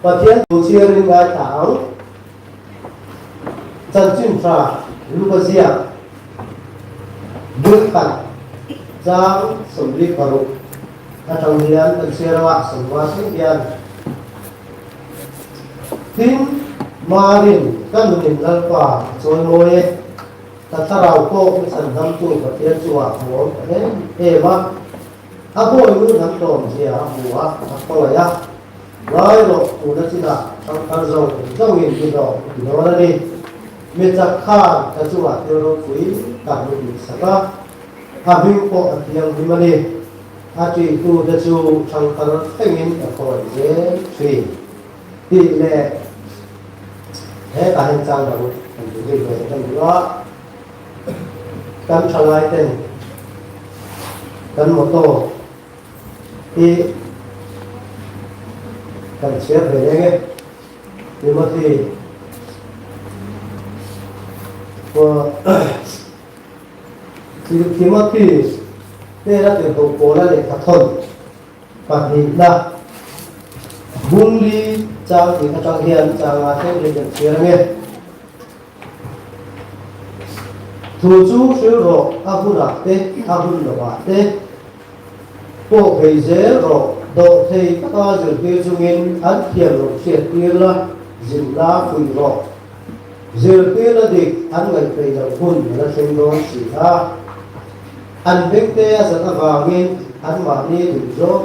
Pathian thu chhiarin ngaithla ang. Chanchin tha Luka ziak bul khat chang 46 atang hian kan chhiar anga sawmnga thleng hian Tin, Marin ka nunin Lalpa a chawi mawi e, ka thlarau pawh mi chhandamtu Pathian chungah a awm ta em em a. A bawi nu hnam tlawm zia a hmu a, a khawngaih a. Ngai rawh, tuna chinah thangthar zawng zawngin i hlawh i ti dawn a ni. Mi chak khan ka chungah thil ropui tak mi tihsak a, a hming pawh a thianghlim a ni. A ṭihtute chu thangthar thlengin ka khawngaih zel ṭhin tih leh hetah hian chang dang kan ti zui ve kan duh a. Kan ṭhalaiten kan motto hi kan chhiar ve leng e. Timothy Timothy hnena tirhkoh Paula lehkha thawn pahnihna bungli chang tih atang hian changa thleng hi kan chhiar ange. Thu chu hril rawh a hunah te, a hun lovah te pawh phei zel rawh. Dawhthei taka zirtir chungin an thiam loh hriattir la, zin la fuih rawh. Zirtir la dik an ngaihpeih loh hun a la thleng dawn si a. An bengte a zat avangin anmahni duh zawk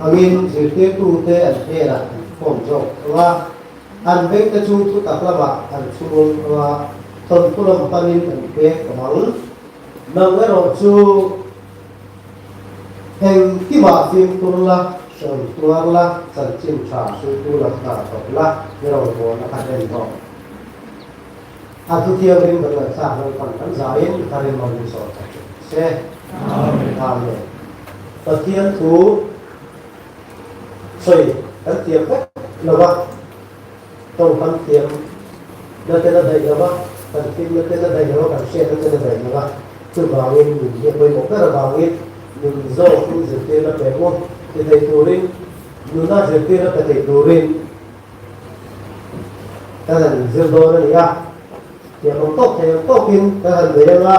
angin zirtirtute an hnenah an khawm zawk thung a. An vengte chu thutak lamah an chhung ang a, thawnthu lam panin an pek tawh ang. Nang erawh chu engkimah fimkhur la, hreawm tuar la, chanchin tha hruaitu lam hna thawk la, i rawngbawlna kha en rawh. A thu thianghlim kan ngaihthlak lalpan kan zaiin i tharin mal min sawm tak thin se. Amen. Pathian thu. Sawi kan thiam vek lo va, tawng kan thiam na ten a daih lo va, kan thim na ten a daih lo va, kan hriat na ten a daih lo va. Chuvangin nun hi a pawimawh ber avangin nun zawkin zirtirna pe maw ti thei turin, nuna zirtirna pe thei turin kan han inzir dawn a ni a. Thiam ang tawk thei ang tawkin kan han nei ang a.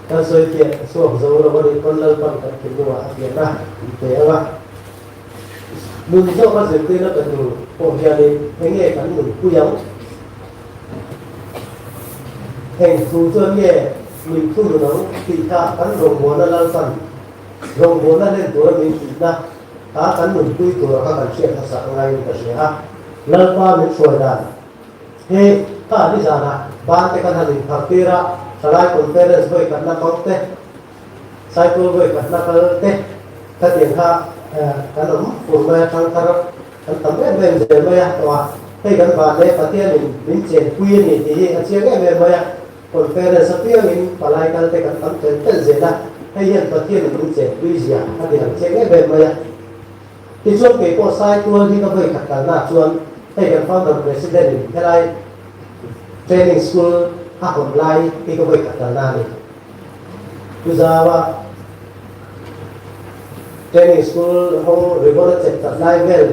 Kan sawi fiah chhuak zo lo a nih pawn Lalpan kan thinlungah a fiahna min pe ang a. Nun zawka zirtirna pe tur pawh hianin eng nge kan nunpui ang? Eng thu chuan nge min thunun ang tih kha kan rawngbawlna Lalpan rawngbawlna hlen tura min tihna kha kan nunpui tura kha kan hriat hmasak ngaiin ka hria a. Lalpa min hruai dan He ka nizanah ban te kan han inphar tir a, thalai conference vawi khatna hmang te, cycle vawi khatna kal te khatiang kha kan awm fur mai a, thangthar kan tam em em zel mai a, tawh a, hei kan van leh Pathianin min chenpui a ni tih hi a chiang em em mai a, conference apiangin palai kal te kan tam tel tel zel a, hei hian Pathianin min chenpui zia a ti lang chiang em em mai a. Tichuan kei pawh Saitual hi ka vawi khat kalnaah chuan hei kan founder president in helai training school a hawn lai hi ka vawi khat kalna a ni. Pu Zaua training school hawng ribbon a chep chat lai vel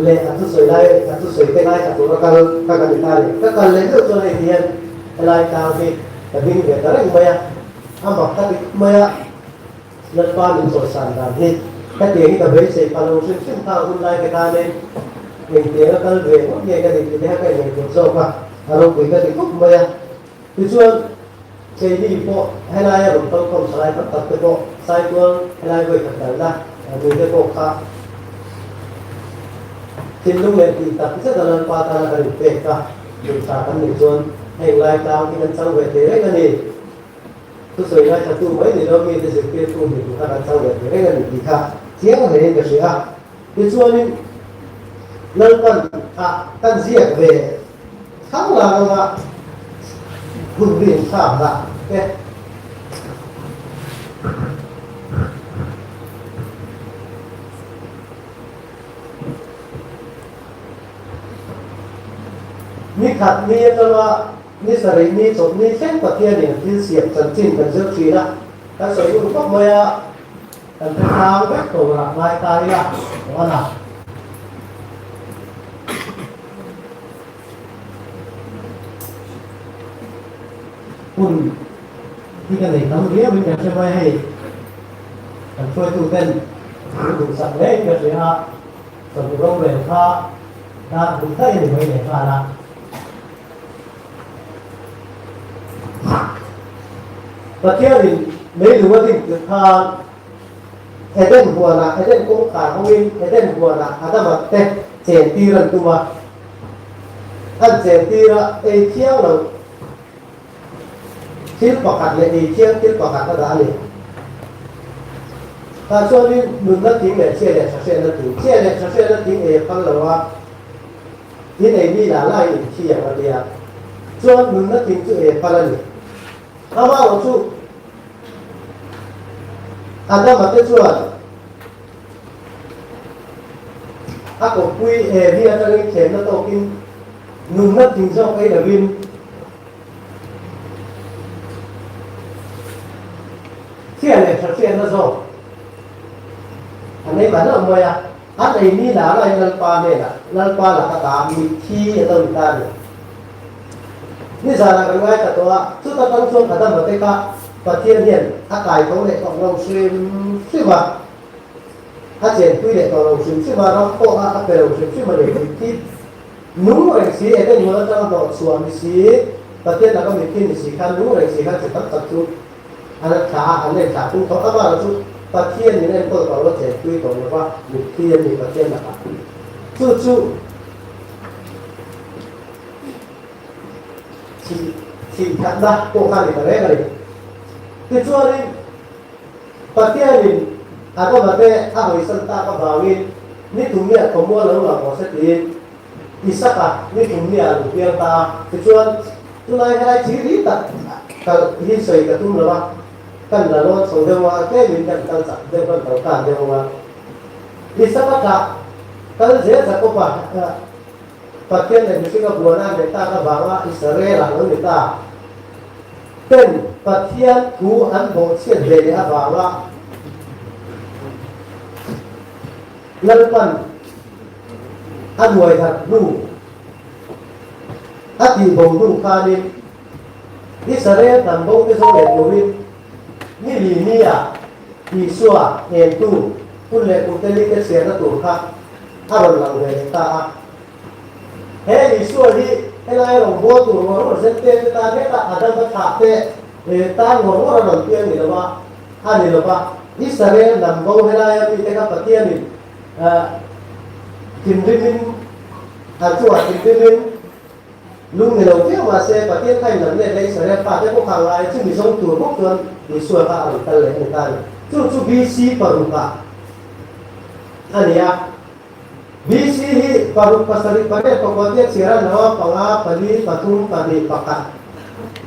leh a thusawi lai a thusawi te ngaithla tura kal ka ka ni ta a ni. Ka kal leh deuh chuan hei ti hian helai tlang hi ka ding ve ta reng mai a, a mak ka ti khawp mai a. Lalpa min chawisan dan hi ka tiang hi ka beisei pha lo hrim hrim kha hun lai ka tanin engtiang a kal ve ngawt nge ka nih tih te kha ka inngaihtuah zawk a, a ropui ka ti khawp mai a. Tichuan keini pawh helaia rawn kal khawm thalai tam tak te pawh Saitual helai vawi khat kalna mite pawh kha thinlung leh tih tak zet a Lalpa tana kan inpek a, duhthla kan nih chuan heng lai tlang hi kan chang ve thei reng a ni. Thusawi ngaithla tu mai ni lo mite zirtirtu ni tur kha kan chang leh thei reng a ni tih kha chiang hlein ka hria a. Tichuanin Lalpan ah kan ziak ve thlang lang anga hun rin thlak dah te. Ni khat ni atanga Ni sarih ni chawpni thleng Pathianin thil siam chanchin kan zir thin a, kan sawi ngun khawp mai a, kan hre tlang vek tawh rah ngai ta ila tawh a na. Hun hi ka nei tam riau in ka hre mai hei. Kan hruaitu ten min duhsak hle in ka hria a, chawhnu rorel kha dar hnih daih a ni mai leh nghal a. Pathianin leilung a din tirh khan Eden huanah, Eden kawngkhar hawngin Eden huanah Adama te chentir an tum a. An chentir a, ei thiang lo thil pakhat leh ei thiang thil pakhat a dah a ni. Tah chuanin nunna thing leh chhia leh thahriatna thing, chhia leh thahriatna thing ei a phal lo a, in ei mi lah laiin in thi ang a tia. Chuan nunna thing chu ei a phal a ni. Amaherawh chu Adama te chuan a kawppui Evi atangin thlemna tawkin nunna thing zawk ei lovin chhia leh tha hriatna zawk an ei ta hlauh mai a. An ei mi la lain Lalpa hnenah, Lalpa laka ta mitthi a lo ni ta a ni. Nizanah kan ngaithla tawh a, chuta tang chuan Adama te kha Pathian hian a kai tho leh tawh lo hrim hrim a, a chenpui leh tawh lo hrim hrim a, ram pawh a a pe lo hrim hrim a ni. Mitthi nung reng si, Eden huan atanga hnawhchhuah ni si, Pathian laka mitthi ni si khan nung reng si khan chi tam tak chu an thlah a, an en thlah tung tawh. Amah chu Pathian min enkawl tawh lo, chenpui tawh lo va, mitthi a ni Pathian lakah. Chu chu. Thih thatna pawh kha a ni ta reng a ni. Tichuanin, Pathianin Adama te a hawisan tak avangin ni thumnia thawmua lo lang rawh se tiin Isaka ni thumnia a lo piang ta a. Tichuan, tunai helai thil hi tak kal hi sawi ka tum lo a, kan la lawn chho deuh a, tlemin kan kal chak deuh, kan kal tan deuh ang a. Isaka thlah kal zel Jakoba Pathian leh mihringa buana a neih tak avanga Israel-ah lo ni ta ten Pathian thu an bawhchhiat ve leh avanga Lalpan a nuai harh hnu a tihbo hnu khanin Israel hnam bo te zawng leh turin ni li nia Isua entu hun leh kum te li te chhiarna tur kha a rawn lang ve leh ta a. He Isua hi helai rawngbâwl tur ngawr ngawr zen te te tan hetah Adama thlah te tan ngawr ngawr a rawn piang ni lo va, a ni lo va. Israel lam bo helaia mite kha Pathianin thinrimin an chungah thinrimin lung ni lo viau mah se Pathian kha in lam let leh Israel fate pawh kha a ngai a, chumi zawng tur bawk chuan Isua kha a rawn kal leh a ni ta a ni. Chu chu BC parukah a ni a. BC hi paruk pasarih pariat pakua tia chhiar a ni lo a, panga, pali, pathum, pahnih, pakhat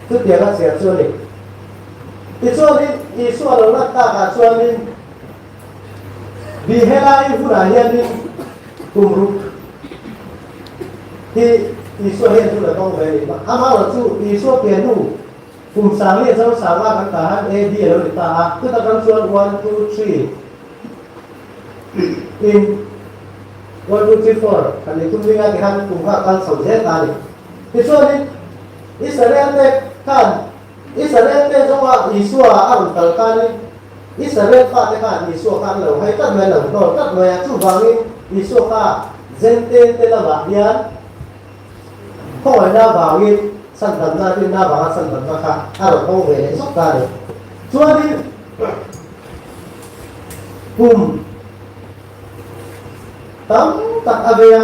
chutiang a chhiar chu a ni. Tichuanin Isua lo lat takah chuanin bi helai hunah hianin kum ruk hi Isua hian hun a hmang ve a ni. Amaherawhchu chu Isua pian hnu Kum sang leh zo sanga kan tah han AD a lo ni ta a, chuta tang chuan one two three in one two three four kan ni tum ringa ti khan kum kha a kal chho zel ta a ni. Tichuanin Israel te khan Israel te zawnga Isua a rawn kal khanin Israel fate khan Isua kha an lo hai tlat mai a, lo hnawl tlat mai a, chuvangin Isua kha Zentel te lamah hian Khawngaihna avangin chhandamna rinna avanga chhandamna kha a rawn hawng ve leh zawk ta a ni. Chuanin kum tam tak a vei a,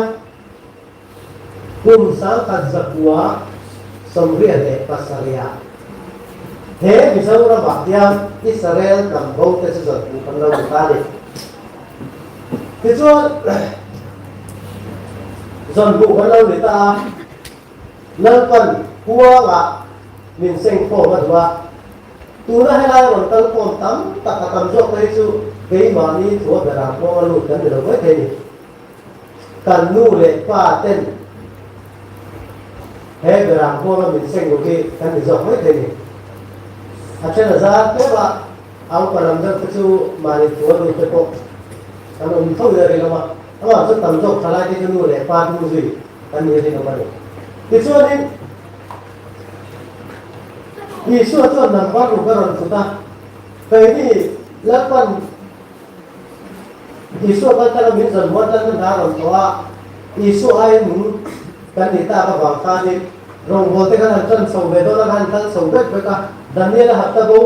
kum 1987 he Mizoramah hian Israel hnam bo te chu zawn hmuh kan lo ni ta a ni. Tichuan, zawn hmuh kan lo ni ta a, Lalpan huangah min seng khawm a duh a. Tuna helai rawn kal khawm tam tak a tam zawk te hi chu keimahni thua berah huang a lut kan ni lo mai thei ni. Kan nu leh pa ten he berah huanga min seng duh hi kan ni zawk mai thei ni. A then a zar teuh a. A upa lam deuh te chu mahni thu a lut te pawh kan awm tho ila rinawm a, amah chu tam zawk thalai te chu nu leh pa hnung zui kan ni rinawm a ni. Tichuanin Isua chuan number ruk a rawn thut a, Keini Lalpan Isua kal tala min zawn mual tan hna rawn tawh a, Isua aiin nung kan nih tak avang khanin rawngbawlte kan han tan chho ve dawn a, kan han kal chho vek vek a, Daniela hapta bo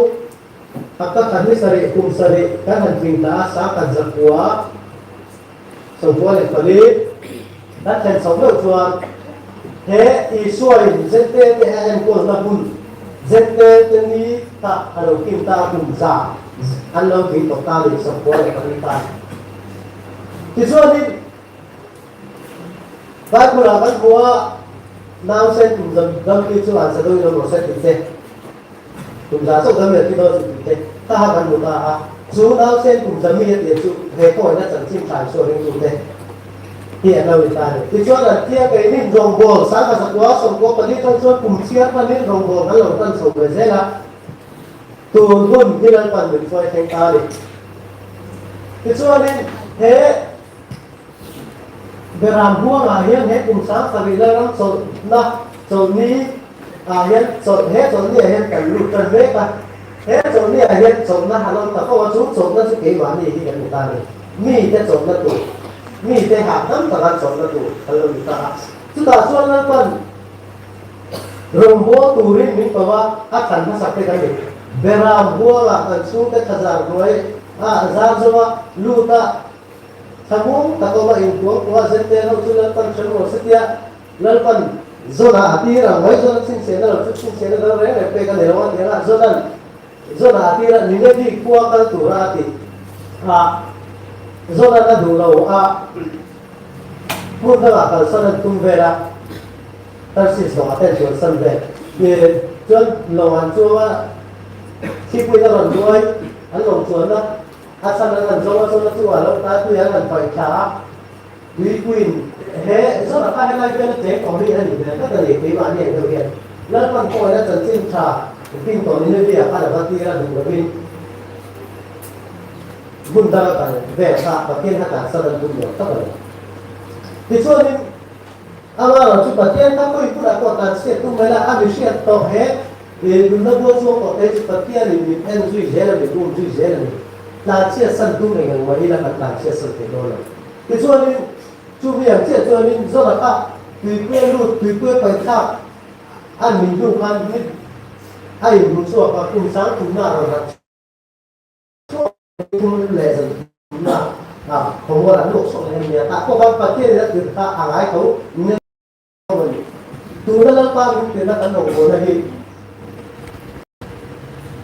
hapta khat ni sarih kum sarih kan han tling ta a, sangkhat zakua 94 kan thlen chho meuh chuan he Isua in zte te a enkawlna hun zte te ni kha a lo kim ta a kum za an lo tui tawh ta a ni 94 ta. Tichuanin Bible ah kan hmu a nausen kum zam dam hi chu an sa deuhin awm rawh se tih te Kum za chauh dam leh thi dawn chu tih te kha ha kan hmu ta a, chu nausen kum za mi a tir chu he kawina chanchin thlai chu a ringtu te hi an lo ni ta a ni. Tichuan an thia keinin rawngbawl sangha zakua 94 tang chuan kum chhiar hmanin rawngbawl kan lo tan chho ve zel a, tun hun hi Lalpan min hruai thleng ta a ni. Tichuanin he Beram huangah hian he kum 7000 Lalram chawlhna chawlhni ah hian chawlh he chawlhni ah hian kan lut tan mek a, he chawlhni ah hian chawlhna han awm ta fo a, chu chawlhna chu keimahni hi kan ni ta a ni, mite chawlhna tur, mite hahdam taka chawlhna tur kan lo ni ta a, chutah chuan Lalpan rawngbâwl turin min ko a, a thlan hmasak te kan ni. Beram huangah kan chhungte thazar hnuai ah zar zo a, lut a, Thlamuang tak awma inkuang kuah zente ho chu Lalpan hrem rawh se tia Lalpan Zona a tir ang mai Zona chhinchhiahna lo chu chhinchhiahna dang reng reng pek a ni lo a ti ang a Zonan Zona a tir a Ninevi khua kal tura a ti a Zonan a duh lo a hmun dangah kalsan an tum vel a Tarsis lawngah te an chuansan vel chuan lawng an chuang a thipui a rawn luai an lawng chuan a A chhan an han zawng a, chuan a chungah lo tlai tui an han paih thla a, tuipuiin he zawrh kha helai bial a cheng tawh hi a nih hmel tlat a ni, keimahni ang deuh hian Lalpan pawhin a chanchin tha fin tawh Nineveh ah khan a va tir a duh lovin hmun dang a kal vel kha Pathian kha tlansan an tum lo tak a ni. Tichuanin amaherawhchu chu Pathian kha khawi hmunah pawh tlanchhiat tum mai la, a mihriat tawh he I nunna bua chuang tawh te chu Pathianin min en zui zel a, min um zui zel a ni. Tlanchhiat san tum eng eng mah ila kan tlanchhiat san thei dawn lo. Tichuanin, chu mi ang chiah chuanin Zona kha tuipui a lut, tuipui a paih thlak an min hnu khan ni a inhmu chhuak a, kum sang thumna a rawn rat chhuak thum leh zan thumna ah khawmual an luak chhuak leh a nia. Tah pawh khan Pathianin a tirh kha a ngai tho. Tuna Lalpa min tirna kan rawngbawlna hi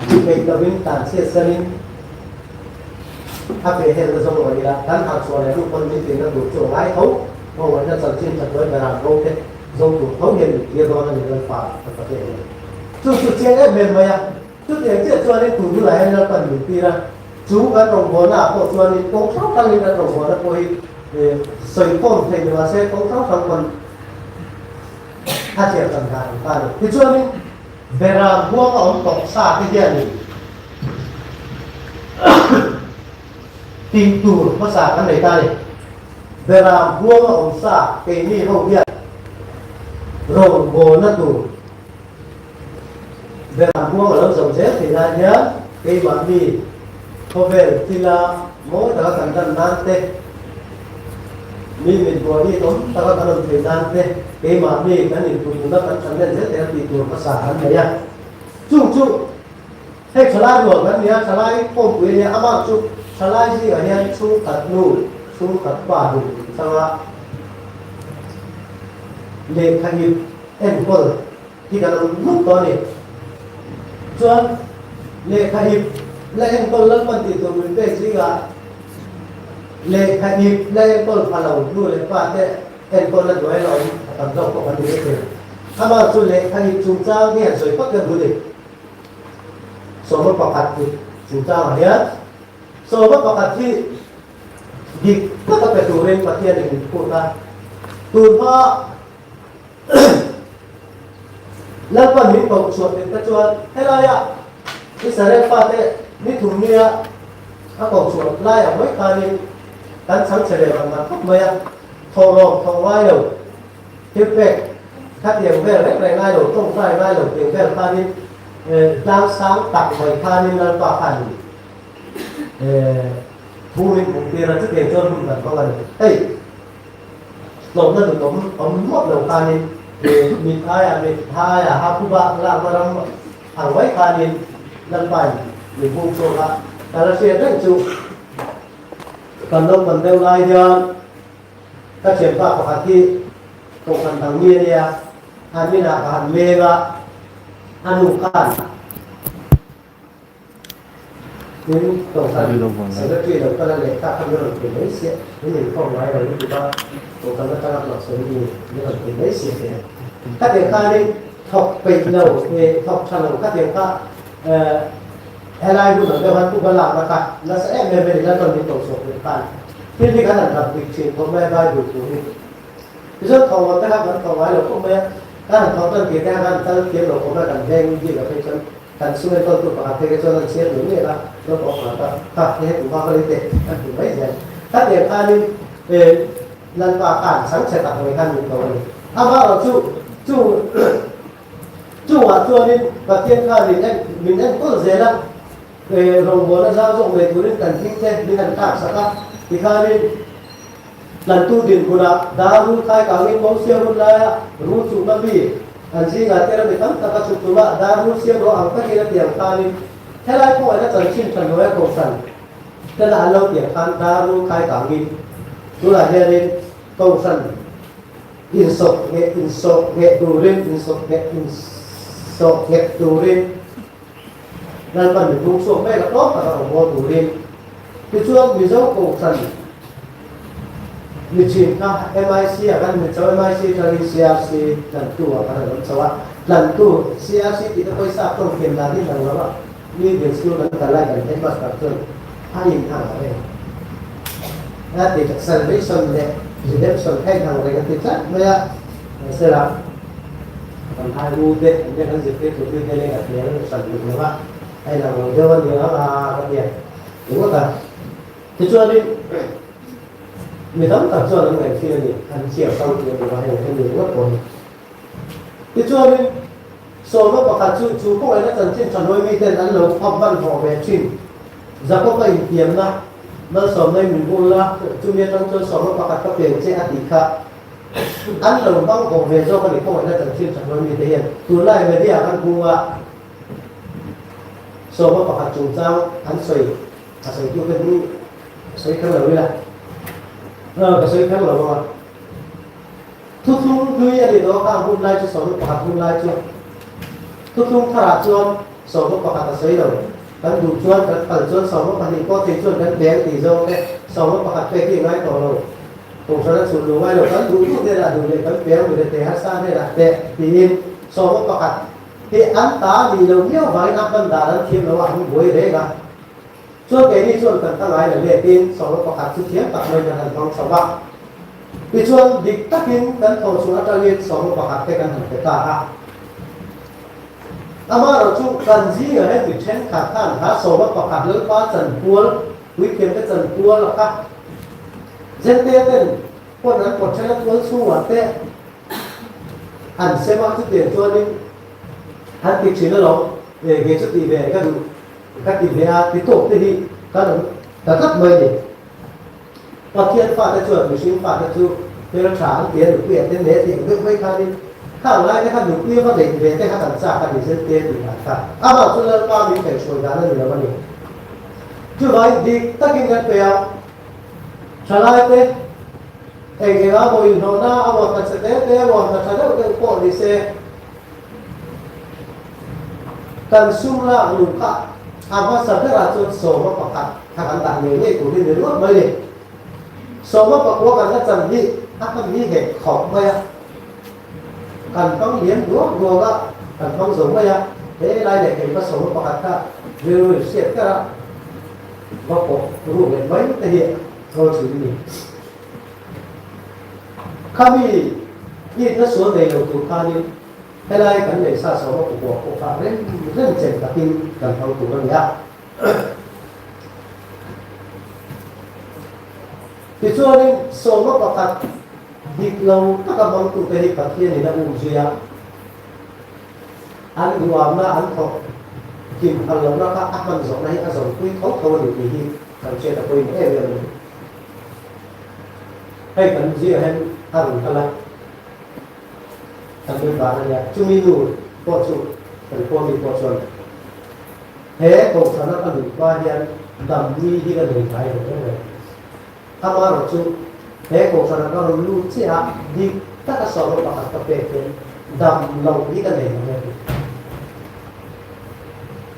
tih theih lovin tlanchhiat sanin a pe helna zawng mai ila, kan harh chhuah leh hnu pawn min tirna tur chu a ngai tho. Ngawngaihna chanchin that hnuai berah ro te zawng tur tho hian min tir dawn a ni Lalpa ka Pathian hian. Chu chu chiang em em mai a, chutiang chiah chuanin tun hunah hian Lalpan min tir a, chu kan rawngbawlna ah pawh chuanin kawng hrang hrangin kan rawngbawlna pawh hi sawikhawm thei ni mahse kawng hrang hrang pawn A thiam kan dan ang ta a ni. Tichuanin Beram huanga awm tawh sa te hianin tih tur hmasa kan nei ta a ni. Beram huanga awm sa keini ho hian rawngbawlna tur Beram huang a lo zo zel thei lai hian keimahni khawvel thila mawi taka kan lan nan te, mi mitbuai hi awm taka kan awm thei nan te, keimahni kan intuhmuna kan than len zel thei a tih tur hmasa kan nei a. Chung chu hei thalai rual kan ni a, thalai khawmpui a nia, amah chu thalai zingah hian chhungkhat nu, chhungkhat pa din changa lehkha ip enkawl hi kan awm nuk tawh a ni. Chuan lehkha ip la enkawl Lalpan tih tur min pek zingah lehkha ip la enkawl pha lo nu leh pa te enkawl na duai la awm a tam zawk pawh kan ni mai thei. Amah chu lehkha ip chungchang hi han sawi phawt hian bul i 11 ip chungchangah hian 11 hi dik taka pe turin Pathianin min phut a, tun hma Lalpan min koh chhuah tir te chuan helaia Israel fate ni thum nia a koh chhuah lai ang mai khanin kan chhang che ve ang ang khawp mai a, thawhlawm thawh ngai lo, thil pek khatiang vel reng reng ngai lo, tawngtai ngai lo tiang vel khanin. Tlang sang tak mai khanin Lalpa khan thu min hmuh tir a, chutiang chuan hun kan hmang a ni. Hei, tlawmna nun awm awm mawt lo khanin mit aia mit aia ha pu bak lakna ram ang mai khanin Lalpain min hung chhuak a, ka la hriat reng chu kan naupang deuh lai hian ka thianpa pakhat hi kohhran dang mi a nia, an inah ka han leng a, a nu khan tin kohhran secretary lo kal a lehkha kha min rawn pe mai siah, min inkhawm ngai lo lutuk a, kohhran atanga hlawh sawi mi min rawn pe mai siah teh a. Khatiang khanin thawk peih lo eh thawk tha lo khatiang kha eh helai hun ang deuh han pu va lakna kha nasa em em a ni, Lalpan min ko chhuak leh khan thil hi kan han rap dik thin khawp mai a Bible thu hi. Tichuan thawngawt te kha kan thaw ngai lo khawp mai a, kan han thawk tan tir te kha kan kal thiam lo khawp mai a, kan veng bik ah phei chuan kan sum enkawltu pakhat phei kha chuan an chhiar ngei ngei a, naupang pakhat kha kha hei hei kum kha ka lei teh an ti mai zel. Khatiang khanin Lalpa khan chhangchhe tak mai khan min ko a ni. Amaherawh chu chung chungah chuanin Pathian khan min en min enkawl zel a, rawngbawlna zau zawk nei turin kan hming te min han tlaksak a, tikhanin Tlantu dinhmunah dar rul khai kangin Mosia hun laia rul chukna mi an zingah te rami tam tak a chuk tumah dar rul siam rawh ang takin a tiang khanin helai kawngah a chanchin tha hnuaia kohhran tena an lo tiang khan dar rul khai kangin tunah hianin kohhran insawh ngheh insawh ngheh turin insawh ngheh insawh nghet turin Lalpan mipum chhuak mek a tlawm taka rawn haw turin tichuan Mizo Kohhran mi thin kha MIC ah kan min chauh MIC atangin CRC tlantu ah kan rawn awm chauh a, tlantu CRC tih te pawisa tawng thiam dan hi lang lo a, middle school kan kal lai kan headmaster chuan a in ang reng a ti tak salvation leh redemption kha in ang reng a ti tlat mai a, mahsela Kan hai u te an nia kan zirtir tur hi hei a hmel hran duh lo a, a inang lo deuh a ni ang a ka ti a ringawt a. Tichuanin mi tam tak chuan an ngaihthil a ni, an thiam hrang tih a ni lo a, heng hemi ringawt pawh hi. Tichuanin sawma pakhat chu chu kawngaihnna chanchin tha hnuai miten an lo phap hmanhmawh ve thin. Jakob-a intiamna malsawmna in min bul la, chumi atang chuan sawma pakhat ka peng che a tih kha. An lo hmang bawk ve zawk a ni khawngaihna chanchin tha hnuai mite hian tunlai media kan hmung a, sawma pakhat chungchang an sawi a sawitu te hi sawi kher lo ila ka sawi kher lo ang a, thuthlung hlui a ni lo a, khang hun lai chu sawma pakhat hun lai chu thuthlung tharah chuan sawma pakhat a sawi lo, kan duh chuan kan phal chuan sawma pahnih pawh thei chuan kan peng tih zawng te sawma pakhat pek hi a ngai tawh lo. Kohhran a chhun lu ngai lo, kan duh duh hnenah duh leh kan peng mi leh harsa hnenah teh tiin sawma pakhat hi an ta nih lo miau vangin a hman dan an thiam lo a, an buai reng a. Chuan keini chuan kan ta ngai la letin sawma pakhat chu thiam tak maiin kan han hmang chho a. Tichuan dik takin kan thaw chhuah atangin sawma pakhat te kan han pe ta a. Amaherawhchu kan zingah hian mi thenkhat khan ha sawma pakhat Lalpa chanpual Puithiamte chanpual a kha Zente ten pawn an pawt then a tual chhungah te an sem a, chutiang chuanin an ti thin alawm, e nge chu tih ve ka duh ka ti ve a ti tawk te hi kan awm ta tlat mai a ni. Pathian fate chuan mihring fate chu hmeltha an ti a, nupuiah te ne tih ang deuh mai khanin khang lai te kha nupui va neih ve te kha kan chak a ni Zente tih dan kha amah chu Lalpa min kaihhruai dan a ni lo a ni. Chuvai dik takin kan pe a, thalaite eng eng a maw inhlawhna a maw hna chhe te te a maw hna tha deuh deuh pawh ni se, kan sum lak luh kha a hmasa berah chuan sawma pakhat kha kan dah ngei ngei tur hi ni ringawt mai ni. Sawma pakua kan la chan hi a hman hi hek khawp mai a, kan hmang liam duak duak a, kan hmang zo mai a, he lai leh keima sawma pakhat kha rilru in hriat kar a, va pawh ru leh mai te hi thawl thin a ni. Khami itna sual nei lo tur khanin helai kan nei sa sawma pakua pawh kha rem rem chen takin kan hmang tur a ni a. Tichuanin sawma pakhat Dik lo taka hmangtute hi Pathianin a um zui a, an duamna an thawk. kim phal lohna kha a hman zawhna hi a zawmpui tho tho a ni tih hi kan hriat a pawimawh em em a ni. Hei kan zingah hian a rawn kal a, kan member a nia, chumi nu pawh chu kan khua mi pawh chuan he kohhrana ka luh hma hian damni hi ka nei ngai lo reng reng. Amaherawh chu he kohhrana ka rawn lut chiah a, dik taka sawrna pakhat ka pek hian dam loh hi ka nei lo nge tih.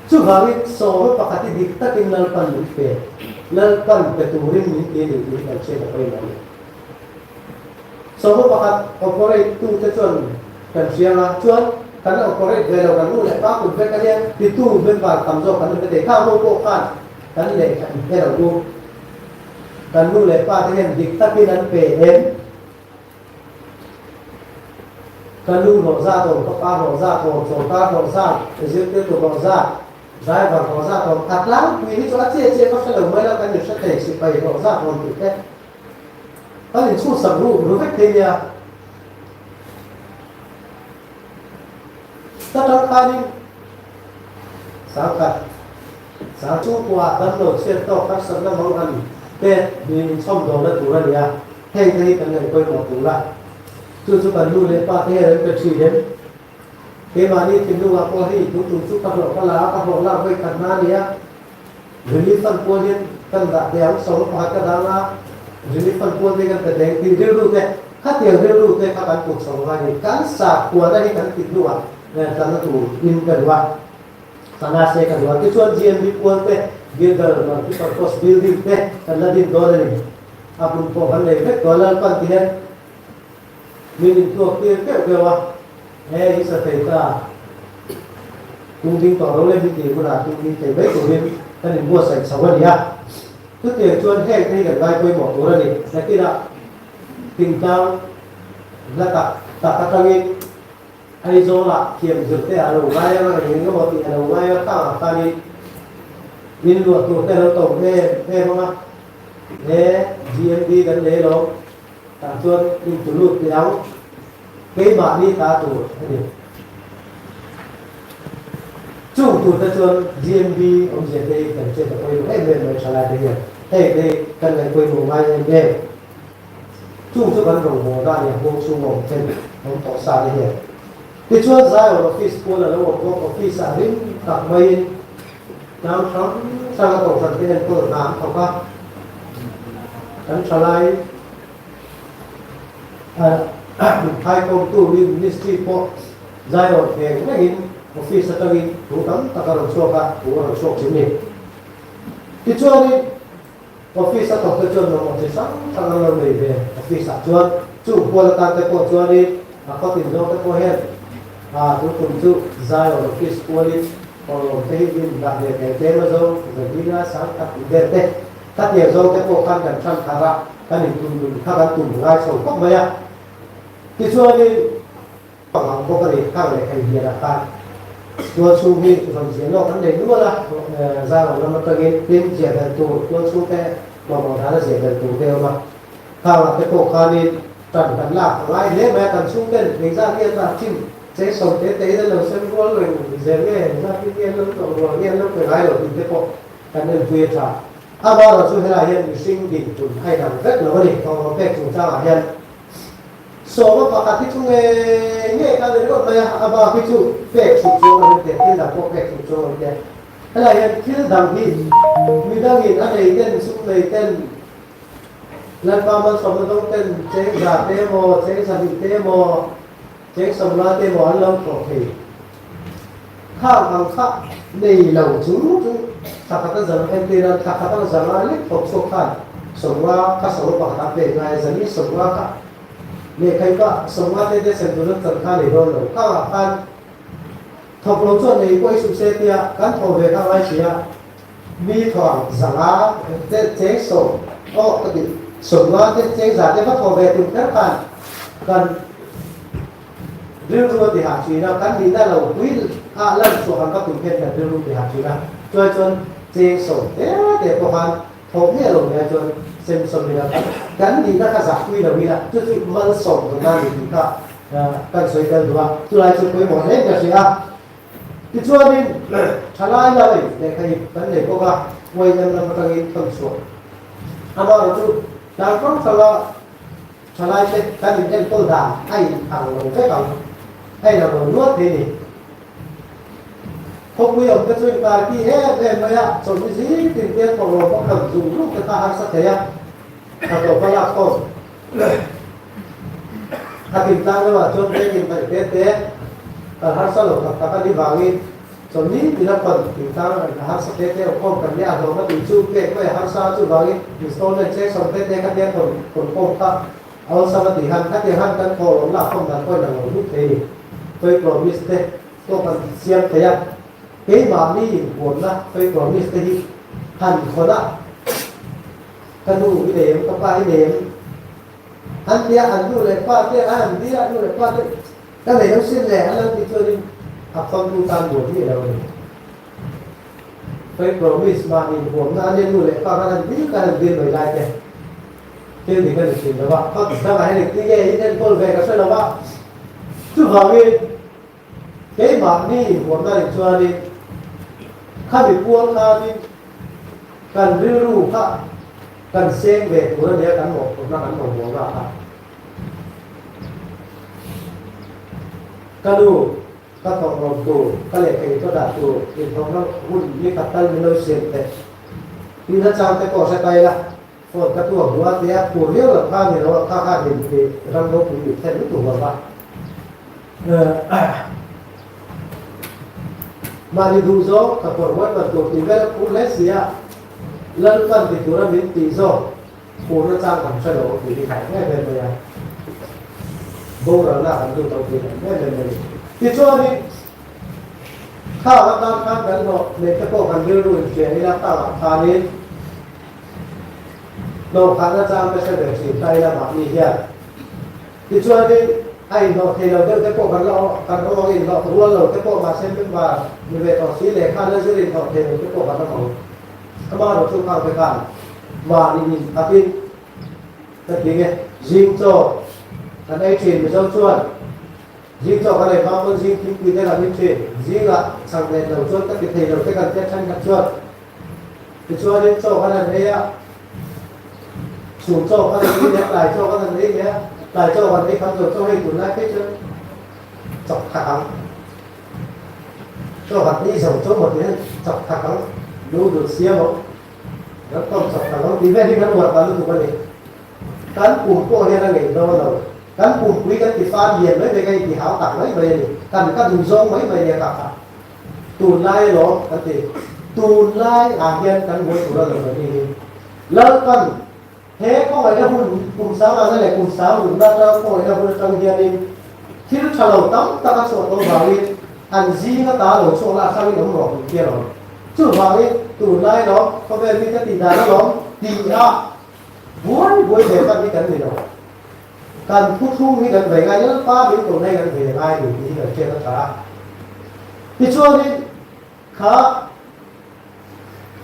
Chuvangin sawrna pakhat hi dik takin Lalpan min pe, Lalpan pe turin min ti a ni tih hi kan hriat a pawimawh a ni. Sawrna pakhat operate tute chuan kan hria ang a, chuan kan operate ve lo kan nu leh pa kut vek a nia titu member tam zawk kan awm ve thei. Khang ho pawh khan kan lehkha inhe lo u. Kan nu leh pa te hian dik takin an pe em? Ka nu hlawh zat awm, ka pa hlawh zat awm, sawrkar hlawh zat, zirtirtu hlawh zat, driver hlawh zat awm, a tlangpui hi chu a chiah chiah ka hre lo mai lo, kan inhre thei, sipai hlawh zat awm tih te kan inchhunsak ru ru vek thei nia. Ta tangkanin sangkhat. Sang chhungkua damlo chhiat tawk harsatna mang an te mi inchhawm dawhna tur a ni a, heng te hi kan ngaih pawimawh tur a. Chu chu kan nu leh pa te hian an pe thin em? Keimahni thinlungah pawh hei tun tum chu ka hlawh ka la a, ka hlawh lak vawi khat hna a ni a. Relief fund pual hian kan dah teh ang, sawma pakhat ka dang a, relief fund pual te hi kan pe teh ang tih rilru te, khatiang rilru te kha kan put chho ngai a ni. Kan sakhuana hi kan thinlungah tlanna tur in ka duh a. Sana se ka duh a, tichuan GMB pual te, Gilgal Multipurpose Building te kan la din dawn a ni. A hmun pawh kan nei vek tawh a, Lalpan ti hian min intuak tir keuh keuh a, he i sa thei ta tung ding tawh lo le min tih hunah tung ding thei mai turin kan inbuatsaih chho a ni a. Chutiang chuan heng te hi kan ngai pawimawh tur a ni. Nakinah thingtlang hla tak tak atangin Aizawlah thiam zir te a lo ngai ang a, eng emaw tih a lo ngai a, tangah khanin min luah tur te a lo to em em ang a, he GMD kan nei alawm, tah chuan in tu lut teh ang, keimahni ta tur a ni. Chung tur te chuan GMD awmzia te hi kan hriat a pawimawh em em mai thalai te hian, hei te hi kan ngaih pawimawh ngai em em. Chung chu kan rawngbawlna a nia nghawng chhung awm then awm tawh sa te hian. Tichuan Zion Office pawl a lo awm bawk, office ah rim tak maiin tlang hrang hrang a kohhran te enkawl hna an thawk a, kan thalai inphaikawmtu ministry pawh Zion theng rengin office atangin thu tam tak a rawn chhuak a, thu a rawn chhuak thin ni. Tichuanin. Office a thawk te chuan mamawh chi hrang hrang an lo nei ve. Office ah chuan chung hual atan te pawh chuanin a khaw tin zawng te pawh hian ah tun kum chu Zion office kualin kawrlawm te hi in dah ve thei tlem a zo Zavina sang tak tih vel te khatiang zawng te pawh khan kan hrang thar a kan in tum nun kha kan tum ngai chho khawp mai a. Tichuanin. Pangang bawk a ni, khang leh thei hian ah khan tual chhung hi rawn ziah lawk an nei nual a, Zairon lam atangin tin ziah belh tur tual chhung te mamawh dana ziah belh tur te a awm a, khang ah te pawh khanin tan kan lak a ngai hle mai a, kan chhung ten engzat nge an dah thin cheng sawm te te in an lo sem rual reng zel nge engzat hi nge an lo tlawh rual nge an lo pe ngai lo tih te pawh kan enpui a tha. Amaherawhchu chu helai hian mihring dinhmun a inang vek lo a ni, thawmhnaw pek chungchangah hian. Sawma pakhat hi chu nge nge ka ni ringawt mai a, a bak hi chu pek chhuk chuang a rin teh, thil dang pawh pek chhuk chuang a rin teh. Helai hian thil dang hi midangin a nei ten, sum nei ten, Lalpa malsawmna dawng ten cheng za te emaw, cheng zahnih te emaw, cheng sawmla te emaw an lo thawh thei. Khang ang kha nei lo chung chu thla khat a zang entir a, thla khat a zanga lek thawk chhuak khan sawmnga kha sawma pakhat a pek ngai a, zani sawmnga kha lehkhaih kha sawmnga te te sem tur an chan kha nei dawn lo. Khangah khan thawk lo chuan nei pawh i suh se tia kan thawh ve kha ngai si a, mi thawh ang zanga te cheng sawm aw ka ti sawmnga te cheng za te va thawh ve tum kher khan kan Rilru a ti hah thin a, kan nihna lo pui ah lan chhuah ang ka tum hian kan rilru ti hah thin a, chuai chuan cheng sawm te te pawh khan thawh miah lo mai ah chuan sem sawm ila kan nihna kha zah pui lo ila chu chu malsawm dawn a ni tih kha kan sawi tel duh a, chulai chu pawimawh hle in ka hria a. Tichuanin thalai lai lehkha hi kan nei bawk a, YM lam atangin thawn chhuah amaherawhchu tlang hrang hranga thalai te kan in enkawl dan a in ang lo vek ang, a in ang lo nual thei a ni. Khawpui awm te chu inkarki em em mai a, chawlhni zing tin te thawhlawm a khan zung zung te kha harsa thei a, hnathawh hma lak khawm a tin tlang deuhah chuan veng inhnaih te te kan harsa lo tak tak a ni vangin chawlhni tin a khawn tin tlang a harsa te te awm khawm kan nia a hlawm a tih chu pek mai a harsa a chuvangin installment cheng sawm te te kha tia thawn thawn khawm kha a awlsam a tih han khatiang han kan thawhlawm lak khawm dan pawhin a lo lut thei a ni. Toy promise te pawh kan siam thei a, keimahni inhuamna toy promise te hi han khawn a, ka nu i nei em, ka pa i nei em? An ti a, an nu leh pa te a han dil a, nu leh pa te ka nei lo sin le an lo tih chuanin a khawntu tan buai hi a lo ni. Toy promise mahni inhuamna a nia nu leh pa khan han dil ka han dil mai lai te thil dik a ni thin lo a, khaw dangah hian engtin nge in enkawl ve ka hre lo a, chuvangin keimahni inhuamna nih chuanin khami pual khanin kan rilru kha kan seng ve tur a nia kan mawhphurhna kan mamawhna kha. Ka nu ka thawk tur, ka lehkha in ka dah tur inthawkna hun ni khat tal min lo siam teh tihna chang te pawh hre ta ila. Phone ka tuak duh a tia phur viau lo kha ni lo a kha kha nin ti ram ropui mit thlen lutuk lo va. Mahni duh zawng ka kawr huai man tur tih vel a phur hle si a, Lalpan ti tura min tih zawk phurna chang kan hre lo tih hi hlauh em em mai a, boralna kan lut lo tih hlauh em em mai a ni. Tichuanin khang atan khan kan hlawh neih te pawh kan rilru inhria ila khangah khanin, Hlawhkhahna chang ka hre ve thin ta ila mahni hian. Tichuanin a inhlawh thei lo deuh te pawh kan la kan awm ang, inhlawh rual lo te pawh mahse member ni ve tawh si leh khan la zir inhlawh thei lo te pawh kan awm ang. Amaherawh chu khang te khan mahni inphatin ka ti nge zing chaw kan ei thin Mizo chuan Zing chaw kan ei hma pawn zing thingpui te kan in thin. Zingah chhang let lo chuan ka ti thei lo te kan tia thenkhat chuan. Tichuanin chaw kan han ei a, chhum chaw kan han ei leh a, tlai chaw kan han ei leh a, tlai chaw kan ei kham zo chaw hei tunlai phei chuan chawk thak ang. Chaw kan ei zo chaw maw tih hian chawk thak ang, noodle siam ang, kan tawm chawk thak ang tih vel hi kan uar ta lutuk a ni. Kan pum pawh hian a ngeih dawn lo. Kan pumpui kan ti far lian mai mai kan inti hau tak mai mai a ni. Kan ka duh zawng mai mai nia kha kha. Tunlai alawm kan ti. Tunlai ah hian kan buai tur a lo la ni hi. Lalpan he khawngaihna hun kum sangana leh kum sang runna atanga khawngaihna hun atang hianin thil tha lo tam tak a chhuah tawh vangin an zing ata lo chhuak la a hrangin awm rawh min ti alawm. Chuvangin tunlai alawm khawvel mite tih dan alawm tih a buai buai ve hman hi kan ni lo. Kan thuthlung hi kan ve ngai, Lalpa min ko nai kan ve ngai ni tih hi kan hriat a tha a. Tichuanin kha